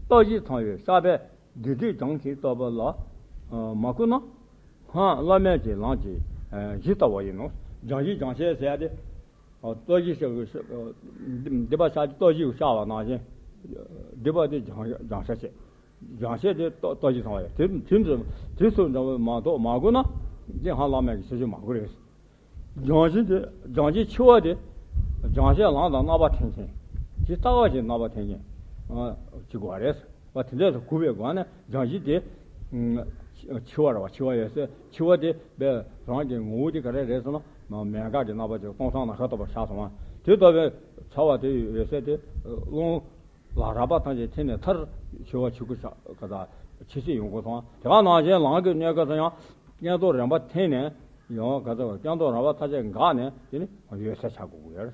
རྟགས་གཞི་ཚང་བའི་བསགས་པས་བདུད་སྡེ་སྦྱང་ཞིང་བཏབ་པ་ལ། མ་བསྐུལ་ན། སྔགས་བླ་མེད་ཀྱི་ལམ་གྱི་གཞི་ལྟ་བུ་ཡིན་ནོ། སྦྱང་གཞི་སྦྱང་བྱ་ཟེར་ཡ་དེ། རྟགས་གཞི་བཤགས། སྡིག་པ་བཤགས་རྟགས་གཞི་བཤགས་པ་ནང་བཞིན། སྡིག་པ་དེ་སྦྱང་སྦྱང་བྱ་བྱེད། སྦྱང་བྱ་དེ་རྟགས་རྟགས་གཞི་ཚང་བ་ཡིན། དེ་དེ་ཚོ་དེ་ཚོ་འདྲ་བོ་མ་གཏོགས་མ་བསྐུལ་ན། དེ་སྔགས་བླ་མེད་ཀྱི་ཆོས་སྦྱོང་མ་དགོས་རེད། སྦྱང་གཞི་དེ། སྦྱང་གཞི་འཆི་བ་དེ། སྦྱང་བྱའི་ལམ་དང་རྣམ་པ་མཐུན་ཅིང་། ཇི་ལྟ་བ་བཞིན་རྣམ་པ་མཐུན་ཅིང་། ཨ། བྱེད་དགོས་པ་རེད། བ་དེ་འདྲ་དུ་གོ་བའི་སྒོ་ནས་སྦྱང་གཞི་དེ། ཨ། འཆི་བ་རེད་བ། འཆི་བ་ཡོད་ཚད་འཆི་བ་དེ་བས་རང་གི་ངོ་བོ་དེ་ག་རེ་རེད་ཟེར་ན། མ་མེད་དགག་གི་རྣམ་པ་ཅིག་སྟོང་སང་ན་ཁ་ཐོབ་པར་བཞག་སོང་བ། དེ་ལྟ་བུའི་འཆི་བ་དེ་ཡོད་ཚད་དེ། རླུང་། ལ་རགས་པ་ཐམས་ཅད་འཐེན་ནས་མཐར་འཆི་བ་ཆོས་སྐུ་ཆགས་ག་ད་ཇི་སྲིད་ཡོང་དགོས་སོང་། དེ་ག་ནང་བཞིན་ལམ་གྱི་གནས་སྐབས་སུ་ཡང་སྐྱོན་རྟོག་རིམ་པ་འཐེན་ནས་ཡང་ག་ད་སྐྱོན་རྟོག་རིམ་པ་ཐམས་ཅད་འགགས་ནས་དེ་ནི་འོད་གསལ་ཆགས་དགོས་ཀྱི་ཡོད་རེད།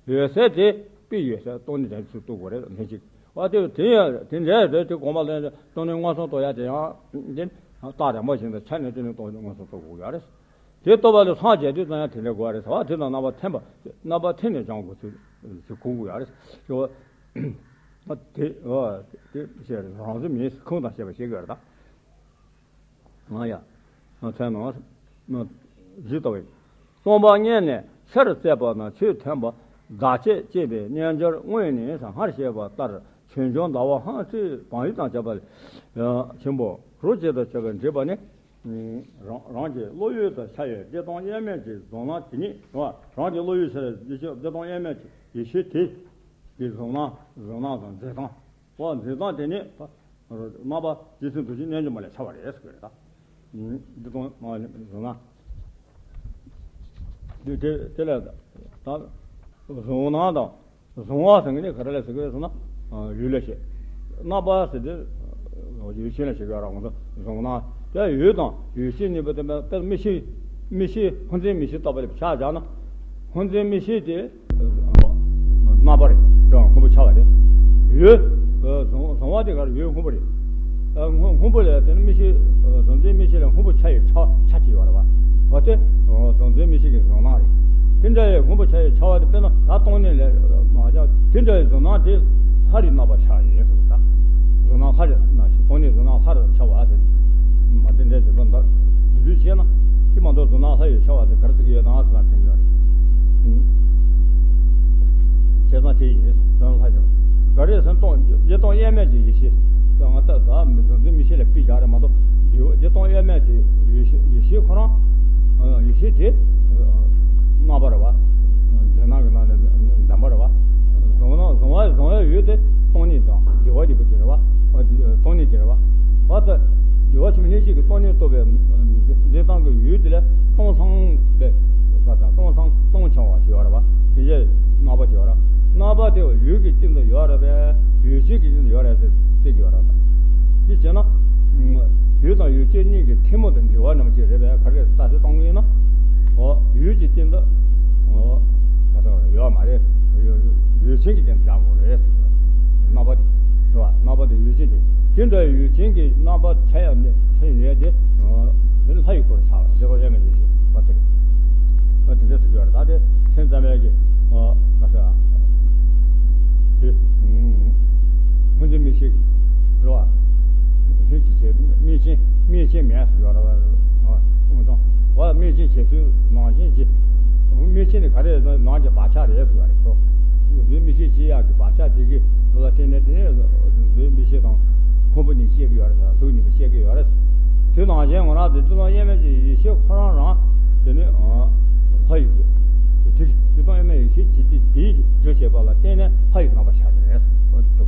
འོད་གསལ་དེ་དཔེ་འོད་གསལ་སྟོང་ཉིད་དོན་གྱི་ཚུལ་རྟོགས་དགོས་རེད། ལན་གཅིག་བ་དེ་དེ་ཡང་དེ་འདྲ་རེད། དེ་གོང་མ་ལན་སྟོང་ཉིད་མངོན་སུམ་རྟོགས་ཡ་དེ་ཡང་དེ་རྟགས་རིམ་པ་བཞིན་དུ་ཆ་ནས་དེ་ནི་སྟོང་ཉིད་མངོན་སུམ་རྟོགས་དགོས་ཀྱི་ཡོད་རེད། དེ་རྟོགས་པ་ལ་སངས་རྒྱས་དུས་ཙམ་ཡང་དེ་འདྲ་དགོས་རེད་ཟེར་བ། དེ་དང་རྣམ་པ་མཐུན་པ། རྣམ་པ་མཐུན་ནས་སྦྱང་དགོས་ཚུལ་ཞིག་གོ་དགོས་ཡ་རེད། དེ། ཨ། དེ་བཤད་རེད། རང་བཞིན་མིན་ཁུངས་དང་བཤད་པ་ཞིག་ཡོད་རེད་ད། ང་ཡ། ང་མཚན་ནོ། ང་། ཇི་ལྟ་བུ་ཡིན། གསུངས་པ་སྔོན་ནས་ཕྱིར་བཙལ་བ་ན་ཆོས་ཐོན་པ་བདག་བསྐྱེད་ཅེས་པའི་རྣལ་འབྱོར་དངོས་ནི་སྔར་བཤད་པ་ལྟར་ཆོས་འབྱུང་ཟླ་བ་ཧང་ཁྲིད་བང་ཡིག་དང་བཅས་པ་ལས་ཆེན་པོ་རོ་གཅིག་ཏུ་བྱས་པའི་འགྲེལ་པ་ནི། རང་རང་གི་བློ་ཡུལ་དུ་ཤར་བའི་བདེ་སྟོང་དབྱེར་མེད་ཀྱི་གཟུང་རྣམ་དེ་ཉིད་རེད་བ། རང་གི་བློ་ཡུལ་ཤར་བའི་བདེ་སྟོང་དབྱེར་མེད་ཀྱི་ཡེ་ཤེས་དེ་གི་གཟུང་རྣམ་གཟུང་རྣམ་དང་འཛིན་སྟངས། འོ་འཛིན་སྟངས་དེ་ནི་རྣམ་པ་རྗེ་བཙུན་བདུད་རྩི་རྣལ་འབྱོར་མ་ལས་ཤར་བ་རེད་ཟེར་གི་རེད་ད། འདི་དང་མ་ནི་བཟུང་ན། འདི་དེ་དེ་ལས་ད་བཟུང་ན་དང་བཟུང་བ་ཟེར་གི་ནི་ག་རེ་ལ་ཟེར་གི་རེད་ཟེར་ན། ཡུལ་ལ་བཤད། རྣམ་པ་ཟེར་དེ་ཡུལ་ཅན་ལ་བཤད་གི་ར། འོང་ཚོ་བཟུང་ན་དེ་ཡུལ་དང་ཡུལ་ཅན་གཉིས་པོ་དེ་དཔེ་མི་ཤེས། མིག་ཤེས་སྔོ་འཛིན་མིག་ཤེས་ལྟ་བུ་ལ་ཆ་བཞག་ན། སྔོ་འཛིན་མིག་ཤེས་དེ་རྣམ་པ་རེད། རང་སྔོན་པོ་ཆགས་པ་རེད། འོད་གཟུང་བ་དེ་ག་རེ། འོད་སྔོན་པོ་རེད། སྔོན་སྔོན་པོ་ལས་དེ་ནི་མིག་ཤེས་གཟུང་འཛིན་མིག་ཤེས་ལས་སྔོན་པོ་ཆ་ཡི་ཆ་ཆ་ཅིག་ཡོད་རེད་བ། འོ་དེ་གཟུང་འཛིན་མིག་ཤེས་ཀྱི་གཟུང་སྣང་རེད། དེ་འདྲ་ཡི་སྔོན་པོ་ཆ་ཡི་ཆ་བ་དེ་དཔེར་ན་ད་སྟོང་ཉིད་ལས་མ་ཆགས་དེ་འདྲ་ཡི་གཟུང་སྣང་དེ་ལྷ་རི་རྣམ་པར་ཤར་ཡིན་ཟེར་བ་ད། གཟུང་སྣང་ལྷ་རི་སྣང་ཞིང་སྟོང་ཉིད་གཟུང་སྣང་ལྷ་རི་ཤར་བ་ཟེར། མ་དེ་འདྲ་ཞིག་ལ་འདུ་འདུ་བྱས་ན་དེ་མ་གཏོགས་གཟུང་སྣང་ལྷ་ཡི་ཤར་བ་དེ་ག་རེ་ཟེར་གྱི་ཡོད་ན་ཟེར་ན་དྲན་གྱི་ཡོད་རེད། བྱས་ཙང་དེ་ཡིན་ཟེར་ན་ལྷ་ཤར་བ་ག་རེ་ཟེར་ན་སྟོང་བདེ་སྟོང་དབྱེར་མེད་ཀྱི་ཡེ་ཤེས་ད་ང་ད་ད་མི་གཟུང་འཛིན་མིག་ཤེས་ལ་ཕྱེ་བཞག་རེད་མ་གཏོགས་བདེ་བདེ་སྟོང་དབྱེར་མེད་ཀྱི་ཡེ་ཤེས་ཡེ་ཤེས་ཁོ་རང་ཡེ་ཤེས་དེ་རྣམ་པ་རེད་བ། འཛིན་སྣང་གི་ནང་ནས་འཛིན་པ་རེད་བ། གཟུང་སྣང་གཟུང་བ་གཟུང་བའི་འོད་དེ་སྟོང་ཉིད་དང་བདེ་བ་རིག་པ་དེ་རེད་བ། སྟོང་ཉིད་དེ་རེད་བ། བ་ད་བདེ་བ་ཆེན་པོ་ཡེ་ཤེས་ཀྱི་སྟོང་ཉིད་རྟོགས་པའི་འཛིན་སྟངས་ཀྱི་ཡུལ་དེ་ལ་སྟོང་སང་པའི་བ་དང་སྟོང་སང་སྟོང་ཆགས་པ་ཞིག་ཡོད་རེད་བ། དེ་ཡས་རྣམ་པ་ཞིག་ཡོད་རེད། རྣམ་པ་དེ་འོད་ཀྱི་སྟེང་དུ་ཡོད་རེད་པས་འོད་ཆེན་གྱི་སྟེང་དུ་ཡོད་རེད་ཟེར་ཅིག་ཡོད་རེད། དེ་བྱས་ན། འོད་དང་འོད་ཆེན་གཉིས་ཀྱི་ཐལ་མོ་དང་འབྲེལ་བ་ནམ་ཞིག་རེད་པས་ག་རེ་ལྟ་ཚུལ་གཏོང་གི་ཡིན་ན། འོ་འོད་ཀྱི་སྟེང་དུ། འོ། ག་ཚོད་ཡོད་མ་རེད། འོད་ཆེན་གྱི་སྟེང་དུ་བཞག་དགོས་རེད། རྣམ་པ་དེ། རེད་བ། རྣམ་པ་དེ་འོད་ཆེན་དེ། དེ་འདྲ་འོད་ཆེན་གྱི་རྣམ་པ་ཆ་ཡ་ནས་ཆ་ཡ་ནས་དེ། དེ་ནི་ལྷ་ཡི་སྐུ་རུ་ཆགས་པ་རེད་པ་ཡོད་མེད་དེ་ཞིག་པ་དེ་རེད། དེ་འདྲ་ཟེར་གྱི་ཡོད་རེད་ད་དེ་སེམས་ཙམ་པའི་གི། ག་ཚོད། དེ། སྔོ་འཛིན་མིག་ཤེས་ཀྱི། རེད་བ། ལྷུན་གྱིས་བྱས་མིག་ཆེན་མིག་ཆེན་མེད་ཟེར་ཡོད་རེད་བ། ཨ། ཨ། བ་མིག་ཆེན་བྱས་ཚུལ་ནང་བཞིན་གྱི། མིག་ཆེན་ནི་ག་རེ་ནང་གི་བག་ཆགས་རེད་ཟེར་བ་རེད་ཁོ། གཟུགས་མིག་ཤེས་བྱེད་ཡག་གི་བག་ཆགས་དེ་གི་ལ་བརྟེན་ནས་དེ་ནས་གཟུགས་མིག་ཤེས་དང་ཕུང་པོ་གཉིས་སྐྱེ་གི་ཡོད་རེད་ཟེར་གཟུགས་གཉིས་པོ་སྐྱེ་གི་ཡོད་རེད། དེ་ནང་བཞིན་ང་རང་དེ་ཚོ་ལ་དབྱེར་མེད་ཀྱི་ཡེ་ཤེས་ཁོ་རང་རང་དེ་ནི། ཨ། ལྷ་ཡི་གཟུགས། དེ་དེ་དང་དབྱེར་མེད་ཡེ་ཤེས་ཇི་སྟེ་དེའི་རྒྱུ་བྱེད་པ་ལ་བརྟེན་ནས་ལྷ་ཡི་རྣམ་པ་ཤར་རེད། འོ་དེ་ཚོ།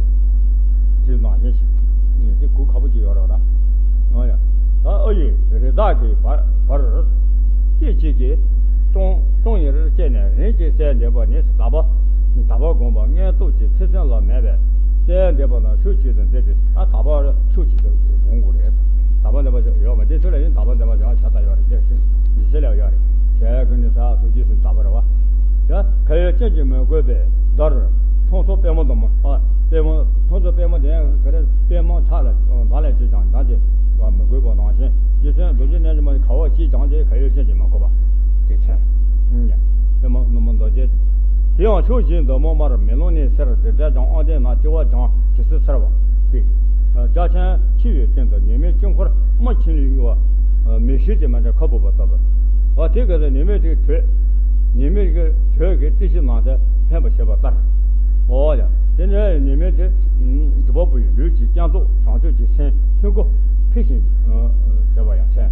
དེ་ནང་བཞིན་ཞིག་དེ་གུ་ཁ་པོ་ཅིག་ཡོད་རེད་ད། ཨ་ཡ། ད་ཨ་ཡི་རི་དྭགས་ཀྱི་བར་བར། སྐད་ཅིག་གིས་སྟོང་སྟོང་ཉིད་སྐྱེས་ནས་རིམ་གྱིས་གསལ་འདེབས་པ་ནི་དག་པ། དག་པ་བསྒོམས་པ་མངོན་རྟོགས་ཀྱི་ཚུལ་སེམས་ལ་མེད་པས་གསལ་འདེབས་པ་ན་ཕྱོགས་གཅིག་ཏུ་འཛིན་པའི་ད་དག་པ་ཕྱོགས་གཅིག་ཏུ་བསྒོམ་དགོས་རེད། དག་པ་འདེབས་པ་ཡོད་མ་དེ་ཚོ་ལ་ཡིན་དག་པ་འདེབས་པ་ཡང་བྱ་ད་ཡོད་རེད་དེ་འདི་ཚེ་ལ་ཡོད་རེད། ཞལ་ཀུན་ནས་ཟ་སོགས་རྗེས་སུ་དག་པ་རེད་བ། ཡ་ཁ་ཡོད་ཅན་གྱིས་མི་གོས་པའི་བརྡར། མཐོང་ཚོར་པད་མོ་འདབ་མོ། ཨ། པད་མོ། མཐོང་ཚོར་པད་མོ་དེ་ག་རེ་པད་མོ་ཕྱག་ལ་འདར་ལ་བྱེད་ཀྱང་འདར་གྱིས་མི་གོས་པ་ནང་བཞིན་རྗེ་བཙུན་རྡོ་རྗེ་རྣལ་འབྱོར་མ་གིས་ག་བ་ཅིས་ཀྱང་དེ་ཁ་ཡོད་ཅན་གྱིས་མི་གོས་པ། དེ་མཚན། པད་མོ་འདབ་མོ་རྡོ་རྗེ། དེ་ཡང་ཕྱོགས་བཞིའི་འདབ་མོ་དམར་མེ་ལོང་ནས་སེར་དེ་འདྲ་ཀྱང་ཨོ་དེ་ན་ལྟེ་བ་ཀྱང་ཇི་སྲིད་སེར་བ་སྟེ། རྒྱ་ཆེན་ཆེ་བའི་སྟེང་དུ་ཉི་མའི་དཀྱིལ་འཁོར་དམར་ཆེན་ལས་གཡོ་བ། མེ་ཤེལ་གྱི་མེ་འདྲ་ཁ་སྦུབ་པ་ལྟ་བུ། འོ་དེ་ག་ཚོད་ཉི་མའི་དེ་དྲོད། ཉི་མའི་གི་དྲོད་ཀྱིས་ཏི་ཤི་ནང་དུ་འཕེན་པ་བྱེད་པ་ལྟར། འོ་ཡ། དེ་ནས་ཉི་མའི་དེ་སྒྲིབ་པ་པོ་ཡི་ལུས་ཀྱི་བསྐྱེད་རྫོགས་བྱང་ཆུབ་ཀྱི་སེམས་ལྷུན་པོ་འཕེལ་ཞིང་ཟེར་བ་ཡང་མཚན།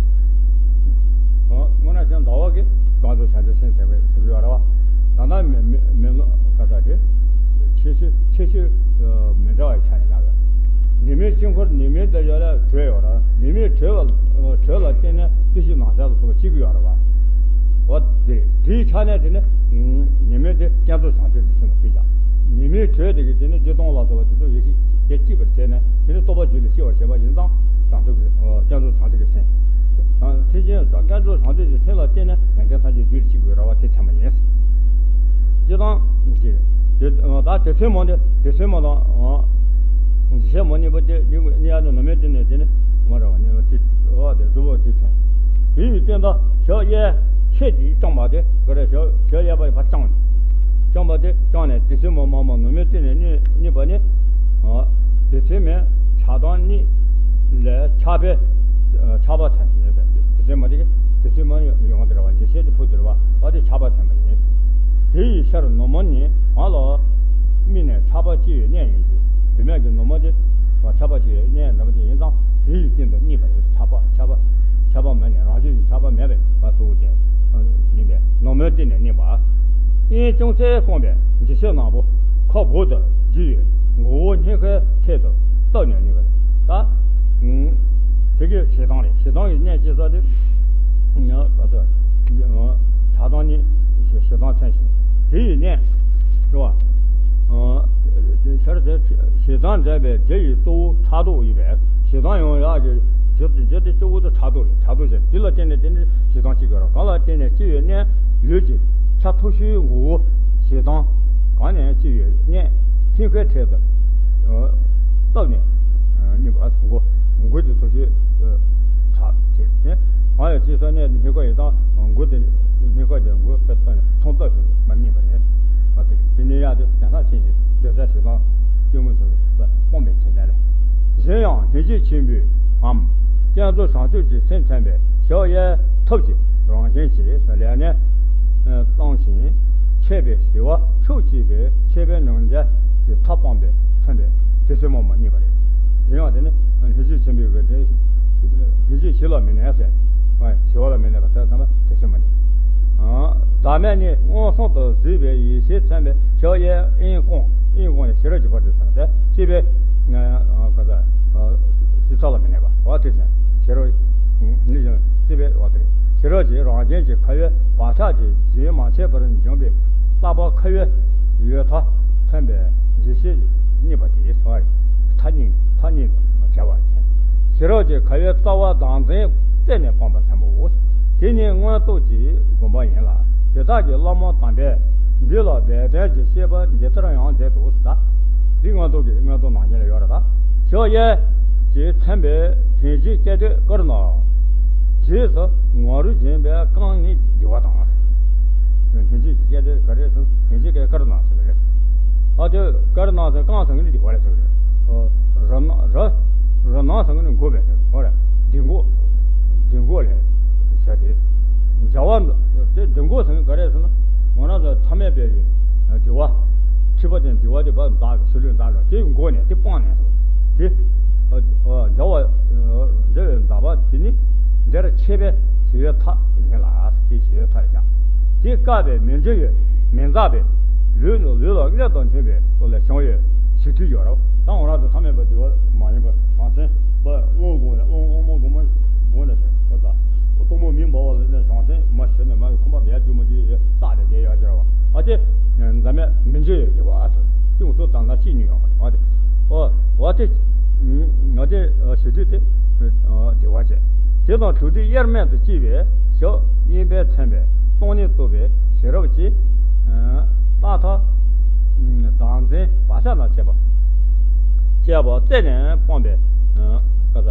དངོས་གནས་ཀྱང་ཟླ་བ་གི་བསྐྱེད་རྫོགས་བྱང་ཆུབ་སེམས་ཟེར་བའི་ཚིག་ཡོད་རེད་བ། ད་ལྟ་མེ་མེ་མེ་ལོང་ག་ཚོད་དེ། ཆེ་ཆེ་ཆེ་ཆེ་མི་འདྲ་བའི་ཆ་ནས་ལབ་ཡོད། ཉི་མའི་དཀྱིལ་འཁོར་ཉི་མའི་འདི་ཡོད་ལ་དྲོད་ཡོད་རེད། ཉི་མའི་དྲོད་ལ་དྲོད་ལ་བརྟེན་ནས་ཏི་ཤི་ནང་གསལ་ལ་སོགས་པ་སྐྱེ་གི་ཡོད་རེད་བ། འོ་དེ་དེའི་ཆ་ནས་དེ་ནི་ཉི་མའི་དེ་བསྐྱེད་རྫོགས་བྱང་ཆུབ་ཀྱི་སེམས་ལ་སྐྱེ་བྱ། ཉི་མའི་དྲོད་དེ་གིས་དེ་ནི་བདེ་སྟོང་ལ་སོགས་པ་དེ་ཚོ་ཡེ་ཤེས་དེ་སྐྱེད་པར་བྱས་ནས་དེ་ནི་རྟོགས་པ་རྒྱུད་ལ་སྐྱེ་བར་བྱེད་པ་ཡིན་ཙང་བྱང་ཆུབ་ཀྱི་བསྐྱེད་རྫོགས་བྱང་ཆུབ་ཀྱི་སེམས། དེ་བཞིན་བསྐྱེད་རྫོགས་བྱང་ཆུབ་ཀྱི་སེམས་ལ་བརྟེན་ནས་ཡོན་ཏན་ཐམས་ཅད་རྒྱུད་ལ་སྐྱེ་དགོས་རེད་བ་དེ་ཚད་མ་ཡིན། སྤྱིར་བཏང་གི་དེ་ད་དེ་ཚད་མ་དེ་དེ་ཚད་མ་དང་། འཇིགས་བྱེད་མ་གཉིས་པོ་དེ་གཉིས་ཀ་གཉིས་ཀ་ནི་ནུ་མའི་སྟེང་ནས་དེ་ནི་མ་རེད་བ། ནུ་མ་དེ་འོ་དེ་གྲུབ་པ་དེ་མཚན། དེ་ཡི་སྟེང་དུ་ཞབས་གཡས་ཕྱེད་དེ་བརྐྱངས་པ་དེ་ག་རེ། ཞབས་ཞབས་གཡས་པ་ཡི་ཕར་བརྐྱངས་ནས་བརྐྱངས་པ་དེ་བརྐྱངས་ནས་དེ་ཚད་མ་མ་མ་ནུ་མའི་སྟེང་ནས་གཉིས་གཉིས་པ་ནི། དེ་ཚད་མའི་ཆགས་སྡང་གཉིས་ལས་ཆགས་པའི་ཆགས་པ་མཚན་ཞིང་ཟེར། དེ་ཚད་མ་དེ་གི་དེ་ཚད་མ་ཡོང་དེ་རེད་བ། འཇིགས་བྱེད་དེ་ཕུ་དེ་རེད་བ། བ་དེ་ཆགས་པ་མཚན་པ་ཡིན། དེ་ཡི་ཕྱིར་ནུབ་མོ་ནི་ང་ལ་དམིགས་ནས་ཆགས་པ་སྐྱེ་བའི་གནས་ཡིན་གྱི། བུད་མེད་ཀྱི་ནུབ་མོ་དེ་ཆགས་པ་སྐྱེ་བའི་གནས་འདྲ་པོ་དེ་ཡིན་ཙང་དེ་ཡི་སྟེང་དུ་གཉིས་པ་རེད། ཆགས་པ་ཆགས་པ་ཆགས་པ་མེད་ནས་རང་བཞིན་གྱི་ཆགས་པ་མེད་པའི་བར་དུ་དེ་ཡིན་པས་ནུབ་མོའི་སྟེང་ནས་གཉིས་པ། དབྱིངས་ཅུང་ཟད་སྐོམ་པའི་འཇིགས་བྱེད་ནག་པོ་ཁ་སྦུབ་ཏུ་རྒྱུ་ཡི་མགོ་བོ་སྙིང་ཁའི་ཐད་དུ་བཏབ་ནས་གཉིས་པ་རེད། ད་དེ་གི་ཞེ་སྡང་རེད། ཞེ་སྡང་གི་གནས་སྐྱེ་ས་དེ། ཆགས་སྡང་གཉིས། ཞེ་སྡང་མཚན་ཞིང་དེ་ཡི་གནས་རེད་བ། ཨ། དེ་ཕྱིར་དེ་ཞེ་སྡང་འདྲེན་པའི་རྒྱུ་ཡི་གཙོ་བོ་ཕྲག་དོག་ཡིན་པས་ཞེ་སྡང་ཡོང་ཡག་གི་ རྒྱུ་དེ་རྒྱུ་དེ་གཙོ་བོ་དེ་ཕྲག་དོག་རེད། ཕྲག་དོག་བྱས། དེ་ལ་བརྟེན་ནས་དེ་ནི་ཞེ་སྡང་སྐྱེ་དགོས་རེད། གང་ལ་བརྟེན་ནས་སྐྱེ་བའི་གནས། ལུས་ཀྱི་ཆ་མཐོ་ཤོས་མགོ་བོ་ཞེ་སྡང་གང་ནས་སྐྱེ་བའི་གནས། སྙིང་གའི་འཕྲལ་དུ་བཏབ་ནས་གཉིས་པ་མགོ། མགོ་དེ་མཐོ་ཤོས་ཁྲག་བྱས་ནས། གང་ཡང་སྐྱེ་ས་གནས་སྙིང་ག་ཡིན་ཙང་མགོ་དེ་སྙིང་ག་དེ་མགོ་དཔེ་བཏབ་ནས་མཚོན་རྟགས་བྱས་ནས་མ་གནས་པ་རེད། མ་དེ་དེ་ནས་ཡང་དེ་དེང་སང་ཁྱེད་ཀྱིས་འདོད་ཆགས་ཞེ་སྡང་གཏི་མུག་ཚོ་སྤོང་བའི་ཚེ་འདས་ལས། གཞན་ཡང་སྙིང་རྗེ་ཆེན་པོའི་འམ། བསྐྱེད་རྫོགས་བྱང་ཆུབ་ཀྱི་སེམས་མཚོན་པའི་ཞབས་གཡས་ཐབས་ཀྱི་རང་བཞིན་གྱིས་ལས་ནི་བཏང་ཞིང་། མཆེད་པའི་ཞི་བ་ཕྱོགས་གཅིག་པའི་མཆེད་པའི་ནང་འཇའ་གྱི་མཐའ་སྤངས་པས་མཚོན་པའི་དེ་ཚེ་མ་མ་རྙེད་པ་རེད། གཞན་ཡང་དེ་ནི་སྙིང་རྗེ་ཆེན་པོའི་གི་དེ། སྙིང་རྗེ་ཞི་ལ་མི་གནས་ཟེར། ཞི་བ་ལ་མི་གནས་པ་དེ་ཚང་མ་དེ་ཚེ་མ་རྙེད། བདག་མེད་ནི་མངོན་སུམ་དུ་གཟིགས་པའི་ཡེ་ཤེས་མཚོན་པའི་ཞབས་གཡས་དབྱིངས་སྐོང་། དབྱིངས་སྐོང་ནས་ཤེས་རབ་ཀྱི་བར་དུ་སོང་སྟེ་སྲིད་པའི། ག་ས། ཞི་ཚ་ལ་མི་གནས་པ། འོ་དེ་ཚེ་ཤེས་རབ་ནི་སྲིད་པའི་འོ་དེ་ཤེས་རབ་ཀྱི་རང་བཞིན་གྱི་ཁ་བའི་བག་ཆགས་ཀྱིས་རྗེས་མ་ཆད་པར་འཇོམས་པའི་རྟག་པ་ཁ་བའི་འོད་མཐའ་མཚོན་པའི་ཡེ་ཤེས་རྙེད་པ་དེ་སོ། མཐའ་གཉིས་མཐའ་གཉིས་སུ་བྱ་བ་ཞེས། ཤེས་རབ་ཀྱི་ཁ་བའི་རྩ་བ་བདག་འཛིན་རྩད་ནས་སྤངས་པ་མཚོན་པའོ། དེ་ནི་མངོན་རྟོགས་ཀྱི་སྒོམ་པ་ཡིན་ལ། དེ་དག་གི་བླ་མ་དམ་པས་འདི་ལ་སྦས་དོན་གྱི་བཤད་པ་འདི་ལྟར་ཡང་མཛད་དོ། ད་འདི་མངོན་རྟོགས་ཀྱི་མངོན་རྟོགས་ནང་བཞིན་ལ་ཡོད་རེད། ད་ཞབས་གཡས་ཀྱིས་མཚོན་པའི་དེ་རྗེས་སྐད་དོད་དཀར་ནག་རྗེས་སུ་ངོ་རུ་འཛིན་པའི་རྐང་གཉིས་བསྡུ་བ་དང་། དེ་རྗེས་ཀྱི་སྐད་དོད་ག་རེ་ཟེར། དེ་རྗེས་སྐད་དཀར་ནག་ཟེར་བ་རེད། ཨ་དེ་དཀར་ནག་ཟེར། རྐང་ཟེར་མཁན་དེ་ག་རེ་ཟེར་བ་རེད། ར་ན་ར་ར་ན་ཟེར་མཁན་དེ་མགོ་བས་ཟེར་བ་རེད། ལྡིང་མགོ། ལྡིང་མགོ་ལས་བྱ་སྟེ། འཇའ་བ་དེ་ལྡིང་མགོ་ཟེར་མཁན་ག་རེ་ཟེར་ན། ང་རང་ཚོ་ཐ་མལ་པའི་དེ་བ། མཁྲིས་པ་དེ་དེ་བ་དེ་བ་འདག་གི་ཕྱི་ལུས་འདག་ལ་དེ་མགོ་ནས་དེ་སྤངས་ནས་སོ། དེ་འཇའ་བ་འཇའ་བའི་འདག་པ་དེ་ནི་འདིར་མཆེད་པའི་ཞི་བའི་མཐའ་ཡིན་ལ། དེ་ཞི་བའི་མཐའ་ཡིན། དེ་བཀག་པའི་མི་འཇུ་བའི་མི་འཛག་པའི་ལུས་ལུས་ལ་མངོན་དུ་མཐུན་པའི་སྐོར་ལ་བྱུང་བའི་ཞི་དུལ་ཡོད་རེད། ད་ང་རང་ཚོ་ཐ་མལ་པ་དེ་བ་མ་ཡིན་པར་བྱང་ཆེན་པ་དབང་གོང་ལས་དབང་དབང་མ་གོང་མ་གོང་ལས་བྱུང་བ་དང་། གཏུམ་མོ་མི་འབར་བ་ལ་ནི་བྱང་ཆེན་མ་ཞི་ནས་མ་ཁོམ་པ་ནས་ཡར་རྒྱུ་མ་རྒྱུ་ཡོད་ས་རེད། དེ་ཡར་རྒྱུ་ར་བ། ཨ་དེ་འཛག་མེད་མི་འཇུ་ཡོད་ཀྱི་བ་ཚོ་ཏུང་སོ་དང་ན་ཅི་ཉུང་ཡོང་བ་རེད། ཨ་དེ་ཨ་དེ་ཨ་དེ་ཞི་དུལ་དེ་དེ་བ་བྱས། དེ་དང་དྲུག་སྡེ་དབྱེར་མེད་དུ་སྐྱེ་བའི་ཞབས་གཡས་པས་མཚོན་པའི་སྟོང་ཉིད་རྟོགས་པའི་ཤེས་རབ་ཀྱི་རྟག་མཐའ་བདག་འཛིན་བག་ཆགས་དང་བཅས་པ། བཅས་པ་རྩད་ནས་སྤངས་པའི་ཀ་ས།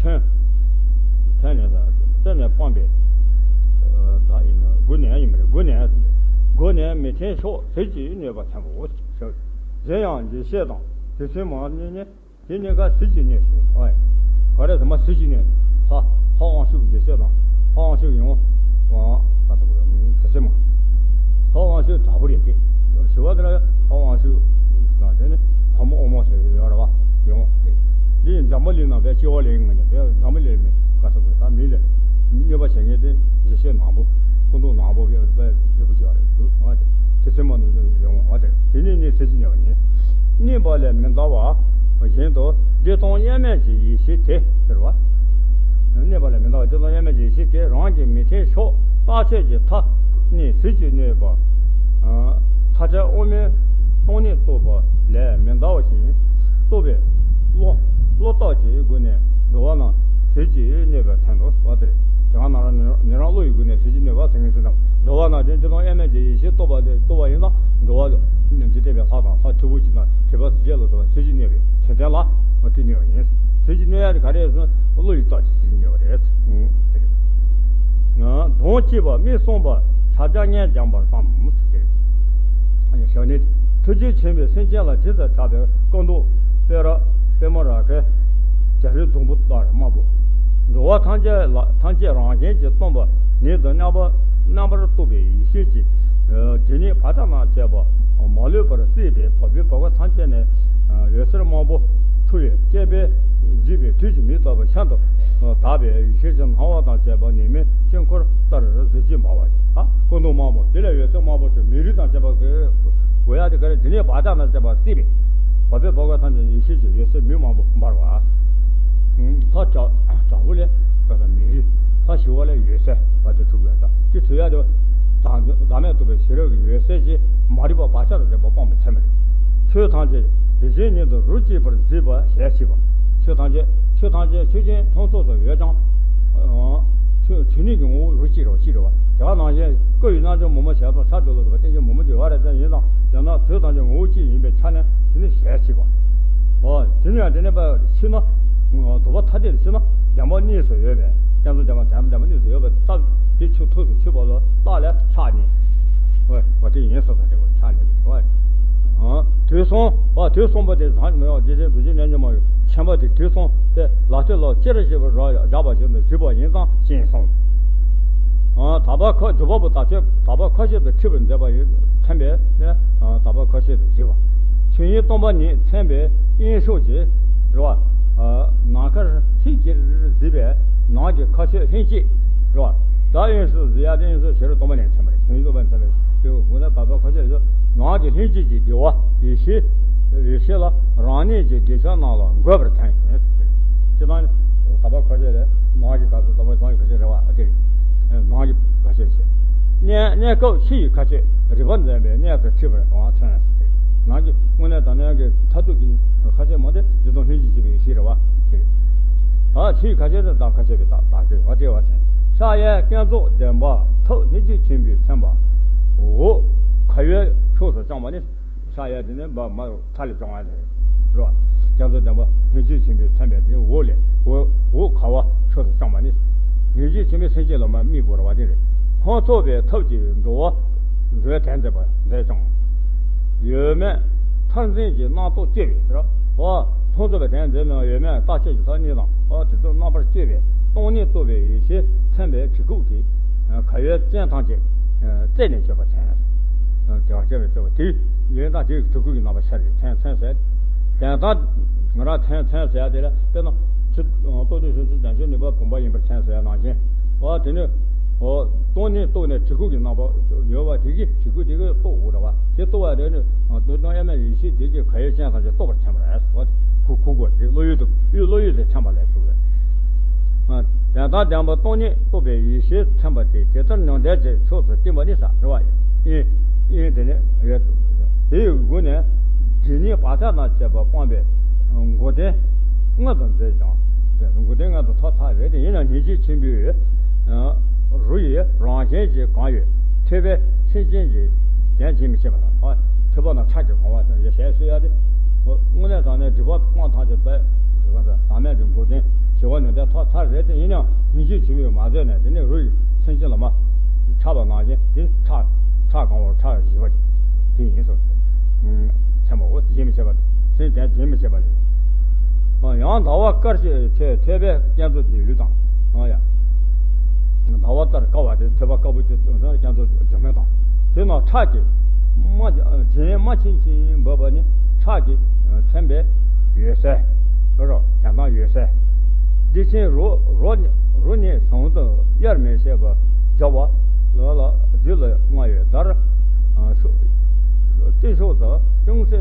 ཁྱོད་ཁྱོད་ནས་རྩད་ནས་སྤངས་པའི་བདག་ཡིན་ན་སྒོ་ནས་ཡིན་པ་རེད། སྒོ་ནས་སྒོ་ནས་མི་མཐུན་ཕྱོགས་ཟིལ་གྱིས་གནོན་པ་མཚོན་པའོ། གཞན་ཡང་འཇིགས་བྱེད་དང་དེ་ཚུན་མ་གནོད་ནས། དེ་གཉིས་ཀ་ཟིལ་གྱིས་གནོན་ཞེས་སོ། ག་རེ་ཟེར་མ་ཟིལ་གྱིས་གནོན། ལྷ་ལྷ་དབང་ཕྱུག་འཇིགས་བྱེད་དང་། ལྷ་དབང་ཕྱུག་ཡོང་བ་ག་ཚོད་དེ་ཚེ་མ། ལྷ་དབང་ཕྱུག་དྲག་པོ་རེད་དེ། ཞི་བ་དེ་ལ་ལྷ་དབང་ཕྱུག་དང་དེ་ནི་ལྷ་མོ་དབང་མོ་ཟེར་ཡོད་རེད་བ། ཡོང་བ་དེ། འདི་འཛམ་བུ་གླིང་ནང་བས་སྐྱེ་བ་ལེན་ངེས་ནས་བས་འཛམ་བུ་གླིང་མི་ག་ཚོད་དེ་ད་མི་ལ་གནོད་པ་བྱེད་མཁན་དེ་འཇིགས་བྱེད་ནག་པོ། སྐུ་མདོག་ནག་པོ་བས་བས་འཇིགས་པོ་བྱེད་པ་རེད་འདུག་བ། དེ་ཚེ་མ་ནི་ཡོང་བ་དེ། དེ་ནི་ནི་ཟིལ་གྱིས་གནོན་པ་ཡིན། གནས་པ་ལས་མི་འདའ་བ་བཞིན་དུ་བདེ་སྟོང་དབྱེར་མེད་ཀྱི་ཡེ་ཤེས་དེ་ཟེར་བ། གནས་པ་ལས་མི་འདའ་བ་བདེ་སྟོང་དབྱེར་མེད་ཀྱི་ཡེ་ཤེས་དེ་རང་གི་མི་མཐུན་ཕྱོགས་རྟག་ཆད་ཀྱི་མཐའ་ནི་ཟིལ་གྱིས་གནོན་པ། མཐའ་བྲལ་དབུ་མའི་སྟོང་ཉིད་རྟོགས་པ་ལས་མི་འདའ་བ་བཞིན་རྟོགས་པའི་བློ་བློ་རྟགས་ཀྱི་སྒོ་ནས་འགྲོ་བ་རྣམས་ཟིལ་གྱིས་གནོན་པའི་མཚོན་དུ་བ་དེ་རེད། དེ་ག་ན་རང་ཉན་རང་བློ་ཡི་སྒོ་ནས་ཟིལ་གྱིས་གནོན་པ་ཟེར་མཁན་ཟེར་ན། འགྲོ་བ་རྣམས་ཀྱང་བདེ་སྟོང་དབྱེར་མེད་ཀྱི་ཡེ་ཤེས་རྟོགས་པ་དེ་རྟོགས་པ་ཡིན་ན། འགྲོ་བ་འཇིག་རྟེན་པའི་ལྷ་དང་ལྷ་ཕྲུ་གུ་ཅིག་དང་བྱིས་པ་སྲིད་ཆད་ལ་སོགས་པ་ཟིལ་གྱིས་གནོན་པའི་དོན་ལྡན་ལ་དེ་གནོན་པ་ཡིན། ཟིལ་གྱིས་གནོན་ཡ་དེ་ག་རེ་ཟེར་ན་བློ་ཡི་རྟགས་ཀྱིས་ཟིལ་གྱིས་གནོན་པ་རེད། དེ་རེད། དོན་གཅིག་པ་མིག་གསུམ་པ་ཕྱག་རྒྱ་ལྔས་སྦྱངས་པར་བསམ། ཞག་ནི་ཐུགས་རྗེ་ཆེན་པོས་སེམས་ཅན་ལ་ཇི་ལྟར་གྲགས་པའི་སྐུ་མདོག་དཔལ་ར་པདྨ་རཱ་གའི་བྱ་རིལ་བདུག་སྤོས་ལྟར་དམར་པོ། འགྲོ་བ་ཐམས་ཅད་ལ་ཐམས་ཅད་རང་བཞིན་གྱིས་སྟོང་པ་ཉིད་དུ་རྣམ་པར་རྣམ་པར་རྟོག་པའི་ཡེ་ཤེས་ཀྱི་སྒྲིབ་གཉིས་བག་ཆགས་དང་བཅས་པ་མ་ལུས་པར་བསྲེགས་པས་བ་སྤུའི་བུ་ག་ཐམས་ཅད་ནས་འོད་ཟེར་དམར་པོ་འཕྲོ་བས་བསྐལ་པས་འཇིག་པའི་དུས་ཀྱི་མེ་ལྟ་བུ་ཤིན་ཏུ་དག་པའི་ཡེ་ཤེས་ཀྱི་སྣང་བ་དང་བཅས་པ་ནི་མེའི་དཀྱིལ་འཁོར་ལྟར་གཟི་བརྗིད་འབར་བ་ཡིན། ད་སྐུ་མདོག་དམར་པོ་དེ་ལས་འོད་ཟེར་དམར་པོ་དེ་མེ་རི་དང་བཅས་པ་གི་འོད་ཡ་དེ་ག་རེ་འདི་ནས་བག་ཆགས་དང་བཅས་པ་བསྲེགས་པས་བ་སྤུའི་བུ་ག་ཐམས་ཅད་ཡེ་ཤེས་ཀྱི་འོད་ཟེར་མེ་དམར་པོ་འབར་བ། ལྷ་དྲག་དྲག་པོ་ལས་ག་ས་མེ་རི། ལྷ་ཞི་བ་ལས་འོད་ཟེར་བ་དེ་འཕྲོ་དགོས་ད་དེ་འཕྲོ་ཡ་དེ་བདག་བདག་མེད་རྟོགས་པའི་ཤེས་རབ་ཀྱི་འོད་ཟེར་གྱིས་མ་རིག་པ་བག་ཆགས་དང་བཅས་པ་སྤངས་པའི་མཚན་མ་རེད། ཆོས་ཐམས་ཅད་ དེ་བཞིན་ཉིད་དུ་རོ་གཅིག་པར་གཟིགས་པ་ཞེས་བྱ་བ། ཆོས་ཐམས་ཅད་ཆོས་ཐམས་ཅད་ཆོས་ཅན་སྣ་ཚོགས་སུ་ཡོད་ཀྱང་། ཆོས་ཆོས་ཉིད་ཀྱི་ངོ་བོ་རོ་གཅིག་རེད་བ། གཅིག་རེད་བ། དེ་ག་ནང་བཞིན་ཀུ་ཡི་རྣམ་བྱང་མུ་མ་ཞལ་དང་ཕྱག་དྲུག་ལ་སོགས་པ་རྟེན་ཅིང་མུ་མ་གྱུར་པ་རེད་ཙང་ཡིན་ཙང་། ཡང་ན་ཆོས་ཐམས་ཅད་ངོ་བོ་གཅིག་ཡིན་པའི་ཆ་ནས་དེ་ནི་ཞེས་བྱ་བ། འོ་དེ་ནི་ཡང་དེ་ནི་པ་ཕྱིར་ན། དོགས་པ་ཐ་དད་དུ་ཕྱིར་ན་བདེན་པ་གཉིས་སུ་ཡོད་པས། བསྐྱེད་རྫོགས་བདེན་པ་བདེན་པ་གཉིས་སུ་ཡོད་པའི་རྟགས་དེ་ཆོས་ཐོག་ཏུ་ཆུད་པ་ལ་རྟགས་ལས་ཆགས་ནས། འོ་འོ་དེ་ཡིན་སོ་སོ་དེ་ཆགས་ནས་པ། དུས་གསུམ་པ་དུས་གསུམ་པ་དེ་ཟག་མེད་པ་རྗེ་བཙུན་རྡོ་རྗེ་རྣལ་འབྱོར་མ་ཡི་མཁྱེན་པ་དེ་དུས་གསུམ་དེ་ལག་མཐིལ་ལ་ཅེར་བཞིན་པ་ར་བཞག་པ་བཞིན་དུ་གཟིགས་པ་ཡིན་ཙང་ཞེས་གསུངས། དག་པ་ཁ་སྒྲུབ་པ་པོ་དག་ཆོས་དག་པ་ཁ་ཤས་དུ་འཁྲིད་པར་མཛད་པ་ཡིན་མཚན་པས་ནི། དག་པ་ཁ་ཤས་དུ་གཟིགས་པ། ཆོས་ཉིད་སྟོང་པ་ཉིད་མཚན་པའི་དབྱིངས་ཕྱོགས་ཀྱི་རེད་བ། ནམ་མཁར་ལྷན་ཅིག་གཟིགས་པས་ནང་གི་ཁ་ཕྱོགས་ལྷན་ཅིག་རེད་བ། ད་དབྱིངས་སུ་གཟིགས་ཡ་དེ་དབྱིངས་སུ་ཤེས་རབ་སྟོང་པ་ཉིད་མཚན་པ་རེད། ཆོས་ཉིད་སྟོང་པ་མཚན་པའི་དེ་དགོངས་ན་དག་པ་ཁ་ཕྱོགས་ལ་ནང་གི་ལྷན་ཅིག་གི་བདེ་བ་ཡེ་ཤེས། ཡེ་ཤེས་ལ་རང་ཉིད་ཀྱི་གདུལ་བྱ་རྣམས་ལ་འགོད་པར་མཚན་ཡིན། སྤྱིར་བཏང་དག་པ་ཁ་ཕྱོགས་ལས་ནང་གི་ཁ་ཕྱོགས་དག་པ་ནང་གི་ཁ་ཕྱོགས་རེད་བ། དེ་ནང་གི་ཁ་ཕྱོགས་ཞེས། གནས་གནས་སྐབས་ཕྱི་ཡི་ཁ་ཕྱོགས་རིག་པ་འཛིན་པའི་གནས་སུ་འཁྲིད་པར་མཚན། ནང་གི་དངོས་གནས་དྲང་གནས་ཀྱི་མཐར་ཐུག་གི་ཁ་ཕྱོགས་མ་དེ་འདི་དང་ལྷན་ཅིག་གཟིགས་པའི་ཡེ་ཤེས་རེད་བ། དེ་ཕྱི་ཡི་ཁ་ཕྱོགས་དེ་བདག་ཁ་ཕྱོགས་པའི་བདག་བདག་གི་བ་དེ་བ་མཚན། ཕྱག་གཡས་བསྐྱེད་རྫོགས་བདེན་པ་ཐུགས་ལྷན་ཅིག་མཁྱེན་པས་མཚན་པ། འོག་ག་ཡོད་ཕྱོགས་སུ་བརྐྱངས་པ་ནི། ཕྱག་གཡས་དེ་ནི་མ་མ་ཁ་ལས་བརྐྱང་བ་དེ་རེད། བསྐྱེད་རྫོགས་བདེན་པ་ལྷན་ཅིག་མཁྱེན་པས་མཚན་པའི་དེ་འོག་ལས་འོག་འོག་ག་བ་ཕྱོགས་སུ་བརྐྱངས་པ་ནི། ལྷན་ཅིག་མཁྱེན་པའི་སེམས་བསྐྱེད་ལ་མ་དམིགས་དགོས་རེད་བ། དེ་རེད། ལྷ་ཚོགས་པའི་ཐབས་ཀྱིས་འགྲོ་བ་འགྲོ་བའི་དོན་མཛད་པ་མཛད་ཀྱང་། ཡོད་མེད་མཐར་འཛིན་གྱི་རྣམ་རྟོག་གཅོད་པའི་རེད་བ། ལྷ་ཚོགས་པའི་དོན་མཛད་མེད་ཡོད་མེད་རྟག་ཆད་ཀྱི་ཐབས་གཉིས་དང་། འོ་དེ་ཚོ་རྣམ་པར་གཅོད་པའི་སྟོང་ཉིད་རྟོགས་པའི་ཡེ་ཤེས་མཚན་པའི་གྲི་གུག་གིས་ག་ཡོད་ཅན་ཐམས་ཅད་རྩད་ནས་གཅོད་པ་མཚན། དེ་བ་གཅོད་པའི་གཅོད་པ་དེ་ཡོན་ཏན་དེའི་གྲི་གུག་གི་རྣམ་པ་ཤར་བའི་མཚན་མཚན་ཟེར། དོན་དག་ང་རང་མཚན་མཚན་ཟེར་ཡ་དེ་ལ་དཔེར་ན་ཆུ་རྟོགས་ལྡན་ཕྱོགས་ཆོས་ཀྱང་ཆོས་ནུས་པ་བུམ་པ་ཡིན་པར་མཚན་ཟེར་ཡ་ནང་བཞིན། འོ་དེ་ནི་འོ་སྟོང་ཉིད་རྟོགས་ནས་གྲི་གུག་གི་རྣམ་པ་ཡོད་པ་དེ་གིས་གྲི་གུག་དེ་གིས་རྟོགས་དགོས་རེད་བ། དེ་རྟོགས་པ་དེ་ནི་དོན་དམ་དབྱེར་མེད་ཡེ་ཤེས་དེ་གིས་ག་ཡོད་ཅན་ཐམས་ཅད་རྟོགས་པར་བྱེད་པ་རེད། འོ་དེ་གུག་གུག་པ་རེད། བློ་ཡུལ་དུ་ཡུལ་བློ་ཡུལ་དེ་མཚན་པ་ལས་ཞུགས་རེད། དོན་དམ་བདེན་པ་སྟོང་ཉིད་རྟོགས་པའི་ཡེ་ཤེས་མཚན་པ་དེ་དེ་ལྟར་མྱང་འདས་ཀྱི་ཕྱོགས་སུ་བསྟིམ་པ་ནི་ས་རེད་བ། ཨིན་ཨིན་དེ་ནི་ཡོད། དེའི་སྒོ་ནས་སྒྲིབ་གཉིས་བག་ཆགས་དང་བཅས་པ་སྤངས་པའི་འགོག་བདེན་མངོན་དུ་མཛད་ཀྱང་། འགོག་བདེན་མངོན་དུ་ཐོབ་ཐབས་རེད་དེ། ཡིན་ཡང་སྙིང་རྗེ་ཆེན་པོའི་རོ་ཡི་རང་བཞིན་གྱིས་གང་ཡོད་ཐོས་པས་སེམས་ཅན་གྱི་དོན་བྱེད་མི་བྱེད་པ་དང་། ཐོས་པ་ན་ཁྲག་གིས་གང་བ་དང་ཞེས་གསོལ་ཡ་དེ། དངོས་གནས་དྲང་གནས་སྒྲིབ་པ་སྤངས་ཐམས་ཅད་པས་ཟག་མེད་ཀྱི་འགོག་བདེན་ཞི་བ་ནུས་ལྡན་ཐོབ་ཐབས་རེད་དེ། ཡིན་ཡང་སྙིང་རྗེ་ཆེན་པོས་མ་བཟོད་ནས་དེ་ནི་རོ་ཡི་སེམས་ཅན་ལ་མ་ཁྲག་པ་ནང་བཞིན་དེ་ཁྲག་ཁྲག་གང་བར་ཁྲག་ཞི་བ་དེ་ཡིན་སོ། མཚན་པའོ། ཞེས་མི་བྱེད་པ་སེམས་དོན་རྗེས་མི་བྱེད་པ་ཡིན། ཡང་ཟླ་བ་དཀར་ཞེས་ཆོས་ཐོས་པས་བསྐྱེད་རྫོགས་སྒྱུ་ལུས་དང་། ཡང་ཟླ་བ་ལྟར་དཀར་བ་དེ་ཐོས་པ་དཀར་པོ་དེ་བསྐྱེད་རྫོགས་སྒྱུ་མའི་དང་། དེ་རྣམས་ཁྲག་གིས་རྨ་རྒྱན་རྨ་ཆེན་ཆེན་འབབ་པ་ནི་ཁྲག་གིས་མཚན་པའི་འོད་གསལ། རོ་རོ་ཡང་དག་འོད་གསལ། བདེ་ཆེན་རོ་རོ་རོ་ནི་ཟུང་དུ་དབྱེར་མི་ཕྱེད་པར་སྦྱར་བ་ལ་ལ་རྒྱུད་ལ་མངའ་བའི་བརྡར། ཤོ་རྟེན་མཆོག་ཏུ་ཅུང་ཟད་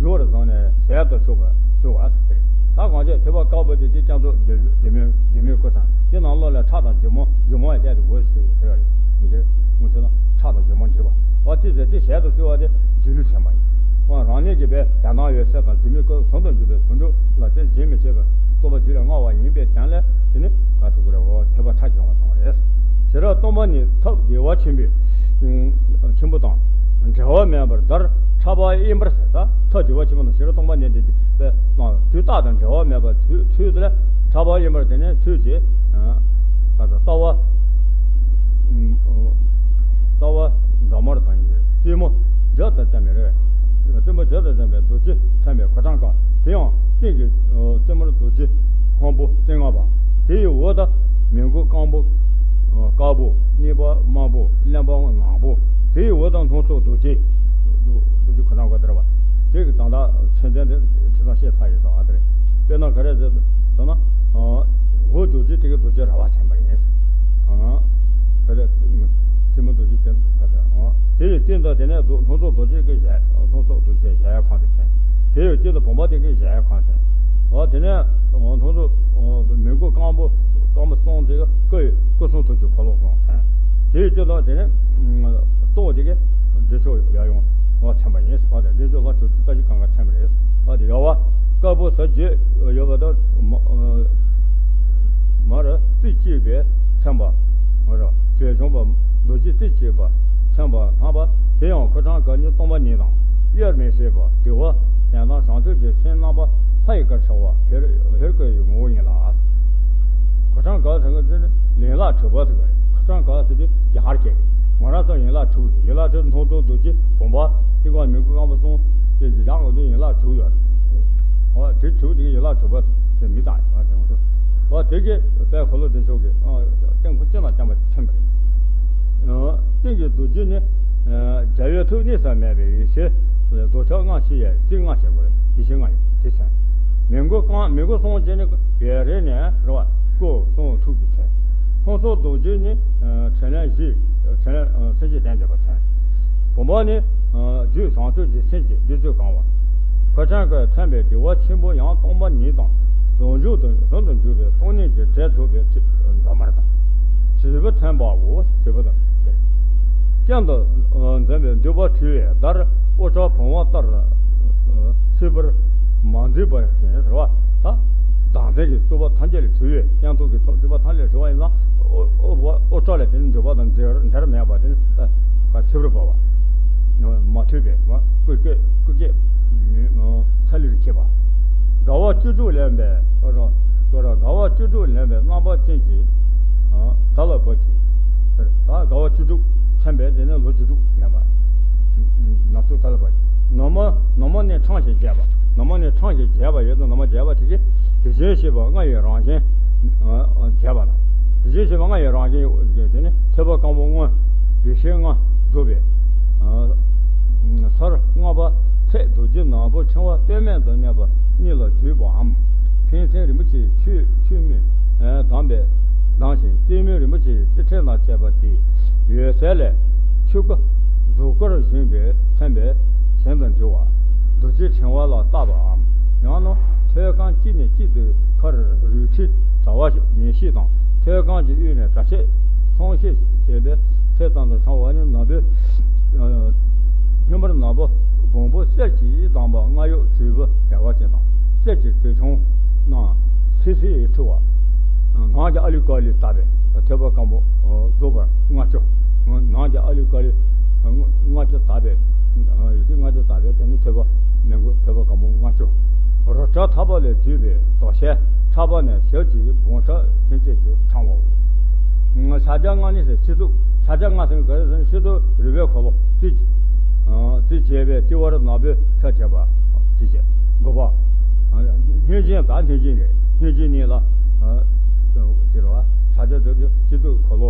ཡོད་རེ་བཟང་ནས་ཞལ་དུ་ཆུག་པ་ཆུག་པ་ཟེར། ད་གང་ཅི་ཐོས་པ་དཀར་པོ་དེ་དེ་བསྐྱེད་རྫོགས་སྒྱུ་སྒྱུ་མའི་སྒྱུ་མའི་སྐུ་དང་། དེ་ནང་ལོགས་ལ་ཁྲག་དང་སྒྱུ་མ་སྒྱུ་མ་ཡང་བལྟས་ཏེ་དགོས་ཟེར་ཡོད་ཟེར་བ་རེད། མི་དེ་ངོ་ཚོས་ན་ཁྲག་དང་སྒྱུ་མ་འདྲེས་པ། འོ་དེ་ཟེར་དེ་ཞལ་དུ་གསོལ་བ་དེ་སྒྱུ་ལུས་མཚན་པ་ཡིན། འོ་རང་ཉིད་ཀྱི་པའི་རྒྱ་ནང་ཡོད་ཚད་དང་སྒྱུ་མའི་སྐུ་ཟུང་དུ་འཇུག་པའི་ཟུང་འཇུག་ལ་དེ་རྗེས་མི་ཆད་པའི་རྟོགས་པ་རྒྱུད་ལ་མངའ་བ་ཡིན་པའི་དོན་ལས་དེ་ནི་ག་ཚོད་དགོས་རེད། འོ་ཐོས་པ་ཁྲག་སྦྱོང་བ་དང་རེད། ཤེས་རབ་སྟོང་པ་ཉིད་ཐབས་བདེ་བ་ཆེན་པོའི་ཆེན་པོ་དང་འབྲལ་བ་མེད་པར་བརྡར་ཁྲ་བ་གཡེང་བར་ཟེར། ད་ཐབས་བདེ་བ་ཆེན་པོ་དང་ཤེས་རབ་སྟོང་པ་ཉིད་དེ་དུས་རྟག་དང་འབྲལ་བ་མེད་པར་ཚུལ་ཚུལ་དེ་ལ་ཁྲ་བ་གཡེང་བར་དེ་ནས་ཚུལ་གྱིས་ག་ཚོད་རྩ་བ་རྩ་བ་འདབ་མ་དང་ཡི་རྩེ་མོ་བརྒྱ་དང་ལྡན་པའི་རེད། རྩེ་མོ་བརྒྱ་དང་ལྡན་པའི་རྡོ་རྗེ་མཚན་པའི་གོ་ཆང་གང་། དེ་ཡང་སྟེང་གི་རྩེ་མོར་རྡོ་རྗེ་སྔོན་པོ་རྩེ་ལྔ་པ། དེ་ཡི་འོག་ཏུ་མི་མགོ་སྐམ་པོ་དཀར་པོ་གཉིས་པ་དམར་པོ་གླེན་པ་ནག་པོ། དེ་ཡི་འོག་ཏུ་སྣ་ཚོགས་རྡོ་རྗེ། རྡོ་རྗེ་གོ་ཆང་གང་དེ་རེད་བ། དེ་གི་དང་ད་མཚན་ལྡན་དེ་ཁྲི་སང་བཤད་ཚར་ཡིན་ས་ཨ་དེ་རེད། དཔེར་ན་ག་རེ་ཟེར་ཟེར་ན། འོག་རྡོ་རྗེ་དེ་གི་རྡོ་རྗེ་ར་བ་མཚན་པ་ཡིན། ག་རེ་རྩེ་མོ་རྡོ་རྗེ་དེ་ག་རེ། དེ་ཡི་སྟེང་དུ་དེ་ནས་རྡོ་སྣ་ཚོགས་རྡོ་རྗེ་གི་གཞལ་སྣ་ཚོགས་རྡོ་རྗེ་གཞལ་ཡས་ཁང་དེ་མཚན། དེ་ཡི་དཀྱིལ་དུ་བུམ་པ་དེ་གི་གཞལ་ཡས་ཁང་མཚན། འོ་དེ་ནས་སྣ་ཚོགས་མི་མགོ་སྐམ་པོ་སྐམ་པོ་གསུམ་དེ་གི་སྐུ་ཡི་སྐུ་གསུང་ཐུགས་ཀྱི་འཁོར་ལོ་གསུམ་མཚན། དེ་ཡི་དཀྱིལ་དུ་དེ་ནས་ལྟོ་དེ་གི་བདེ་མཆོག་ཡབ་ཡུམ། འོ་མཚན་པ་ཡིན། འོ་དེ་འདི་ཚོ་ལ་དྲུག་ཅུ་རྩ་བཞི་གང་ག་མཚན་པ་རེད། འོ་དེ་ཡོད་པ། དཀར་པོ་ཟ་རྒྱུ་ཡོད་པ་དང་མ་མར་རྩི་བཅས་པའི་མཚན་པ། འོ་ར་བྱས་བྱུང་པ། རྡོ་རྗེ་རྩི་བཅས་པ་མཚན་པ་སྣང་བ། དེ་ཡང་ཁོ་གྲངས་ཀ་ནི་སྟོང་པ་ཉིད་དང་དབྱེར་མི་ཕྱེད་པ། དེ་བ་ཡང་དག་བྱང་ཆུབ་ཀྱི་སེམས་རྣམ་པ་མཐའ་ཡི་གར་ཤར་བ་ཧེ་ཧེ་རུ་ཀ་ཡི་ངོ་བོ་ཡིན་ལ། ཁོ་གྲངས་ཀ་ཟེར་གི་འདི་ནི་ཡན་ལག་དྲུག་པ་ཟེར་གི་རེད། ཁོ་གྲངས་ཀ་ཟེར་དུས་རྒྱ་གར་སྐད་རེད། ང་རང་ཚོ་ཡན་ལག་དྲུག་ཟེར། ཡན་ལག་དྲུག་མཐོང་ཚོར་རྡོ་རྗེ་བུམ་པ་ཏིང་ཀ་མི་མགོ་རྐང་པ་གསུམ་དེ་བཞག་འོ་དེ་ཡན་ལག་དྲུག་ཡོད་རེད། འོ་དེ་དྲུག་དེ་ཡན་ལག་དྲུག་པ་ཟེར་མི་དང་ཡོད་རེད། འོ་དེ་གི་དཔལ་འཁོར་ལོ་བདེ་མཆོག་གི་སྟེང་ཁོ་ཅི་ན་བརྐྱངས་པ་དེ་མཚོན་པ་རེད། སྟེང་གི་རྡོ་རྗེ་ནི། རྒྱལ་བའི་ཐུགས་གནས་སུ་མེད་པའི་ཡེ་ཤེས། རྡོ་ཆག་ལྔ་ཞེས་ཡང་རྩིས་ལྔ་ཞེས་གོ། ཡེ་ཤེས་ལྔ་ཡོད་དེ་མཚན། མི་མགོ་རྐང་མི་མགོ་གསུམ་བྱས་ནས་ཡར་རེ་ནས་རེ་བ་སྐུ་གསུང་ཐུགས་ཀྱི་མཚན། མཐོང་ཚོར་རྡོ་རྗེ་ནི། ཕྲིན་ལས་བཞི། ཕྲིན་ལས་སེམས་བསྐྱེད་ལྡན་བྱེད་པ་མཚན། བུམ་པ་ནི། རྒྱུད་བྱང་ཆུབ་ཀྱི་སེམས་ཀྱི་བདུད་རྩིས་གང་བ། ཁོ་ཅན་ཀའི་མཚན་པའི་བདེ་བ་ཆེན་པོ་ཡང་སྟོང་པ་ཉིད་དང་ཟུང་འཇུག་ཏུ་ཟུང་དུ་འཇུག་པའི་སྟོང་ཉིད་ཀྱི་སྒྲས་བསྡུས་པའི་ཚིག་འགྲོ་མར་དང་། བྱིས་པ་མཚན་པའོ། བྱིས་པ་དང་སྟེ། སྐྱོན་དུ་འཛིན་པའི་འདོད་པ་འཁྲུལ་བའི་བརྡར་དབུ་སྐྲ་བུང་བ་ལྟར་ཚིག་པར་མ་འཛིན་པ་ཞིག་ཟེར་བ་ད། བདག་འཛིན་གྱི་རྩུབ་པ་ཐམས་ཅད་ལས་གྲོལ་བའི་སྐྱོན་དུ་གི་རྩུབ་པ་ཐམས་ཅད་ལས་གྲོལ་བ་ཡིན་ཙང་། དབུ་སྐྲ་ལས་དེ་ནི་འདོད་པ་དང་འབྲེལ་འབྲེལ་མེད་པ་དེ་ནི་ཚིག་པར་བབ་པ། མ་ཐུལ་བའི་སྐུ་སྐད་སྐུ་སྐད་ཚ་ལུ་རུ་འཁྱིལ་བ། དགའ་བ་བཅུ་དྲུག་ལེན་པའི་དགའ་བ་བཅུ་དྲུག་ལེན་པའི་རྣམ་པ་ཅན་གྱི་ད་ལ་བབ་ཀྱི། ད་དགའ་བ་བཅུ་དྲུག་མཚན་པའི་དེ་ནི་ལོ་བཅུ་དྲུག་ལེན་པ། ནག་ཚོ་ད་ལ་བབ་ཀྱི། ནོར་མ་ནོར་མ་ནི་ཕྲེང་ཞིང་རྒྱས་པ། ནོར་མ་ནི་ཕྲེང་ཞིང་རྒྱས་པ་ཡོད་དོ། ནོར་མ་རྒྱས་པ་དེ་གིས་དེ་བཞིན་གཤེགས་པ་ལྔ་ཡི་རང་བཞིན་རྒྱས་པ་དང་། དེ་བཞིན་གཤེགས་པ་ལྔ་ཡི་རང་བཞིན་དེ་ནི་ཐོད་པ་སྐམ་པོ་མངོན། ཡེ་ཤེས་ལྔ་རྫོགས་པའི་སར་མངོན་པ་ཚེ་རྡོ་རྗེ་ནག་པོ་འཆིང་བ་སྟོད་སྨད་དུ་གནས་པ་གཉིས་ལ་བརྗོད་པའམ། ཕན་ཚུན་རིན་པོ་ཆེའི་ཆུ་ཆུ་མིག་ལྡང་བའི་ལྡང་ཞིང་ལྟད་མོ་རིན་པོ་ཆེའི་རྩི་ཕྲན་དང་བཅས་པ་དེ་ཡོད་ཚད་ལས་ཆུ་ཀ་གཟུགས་སྐར་བཞིན་པའི་མཚན་པའི་ཞེན་དུ་འགྱུར་བ། རྡོ་རྗེ་འཆིང་བ་ལ་བཏགས་པའམ། ཡང་ན་ཐོད་རྐང་གཅིག་ནས་གཅིག་ཏུ་ཁར་རུས་ཁྲི་དྲ་བ་མེ་ཤེལ་དང་། ཐོད་རྐང་གི་དབུས་ནས་དྲ་ཕྱེད་སོང་ཤེས་བྱས་པའི་ཚད་ཙམ་དུ་འཆང་བ་ནི་ནག་པོའི་སྨྱུག་མར་ནག་པོ་སྦོམ་པོ་གསེར་གྱིས་བསྡམས་པ་སྔར་ཡོད་དྲིལ་བུ་བདེ་བ་ཅན་དང་། གསེར་གྱི་དྲིལ་ཆུང་རྣམས་སིལ་སིལ་འཁྲུ་བ། ནང་གི་ཨ་ལུ་ཀ་ལུ་བཏགས་པའི་ཐོད་པ་སྐམ་པོ་རྫོགས་པར་ལྔ་བཅུ། ནང་གི་ཨ་ལུ་ཀ་ལུ་ལྔ་བཅུ་བཏགས་པའི་ཡོད་དུས་ལྔ་བཅུ་བཏགས་པའི་དེ་ནི་ཐོད་པ་མི་མགོ་ཐོད་པ་སྐམ་པོ་ལྔ་བཅུ། རུ་དྲ་ཐག་པ་ལས་བརྒྱུད་པའི་དོ་ཤལ་ཕྲག་པ་ནས་ཞབས་ཀྱི་སྦོམ་ཕྲ་ཐམས་ཅད་ཀྱི་ཕྲེང་བའོ། ཕྱག་རྒྱ་ལྔ་ནི་ཕྱི་གཟུགས། ཕྱག་རྒྱ་ལྔ་ཟེར་ག་རེ་ཟེར་ན་ཕྱི་གཟུགས་རུས་པའི་འཁོར་ལོ་རྩི་རྩི་བྱས་པའི་ལྟེ་བར་ནག་པོའི་ཁྲ་བྱས་པ་ཅི་བྱེད་དགུ་པ། སྙན་ཅན་དང་སྙན་ཅན་རེད། སྙན་ཅན་ནི་ལ་ཕྱག་རྒྱ་དོན་གྱི་ཕྱི་གཟུགས་འཁོར་ལོ།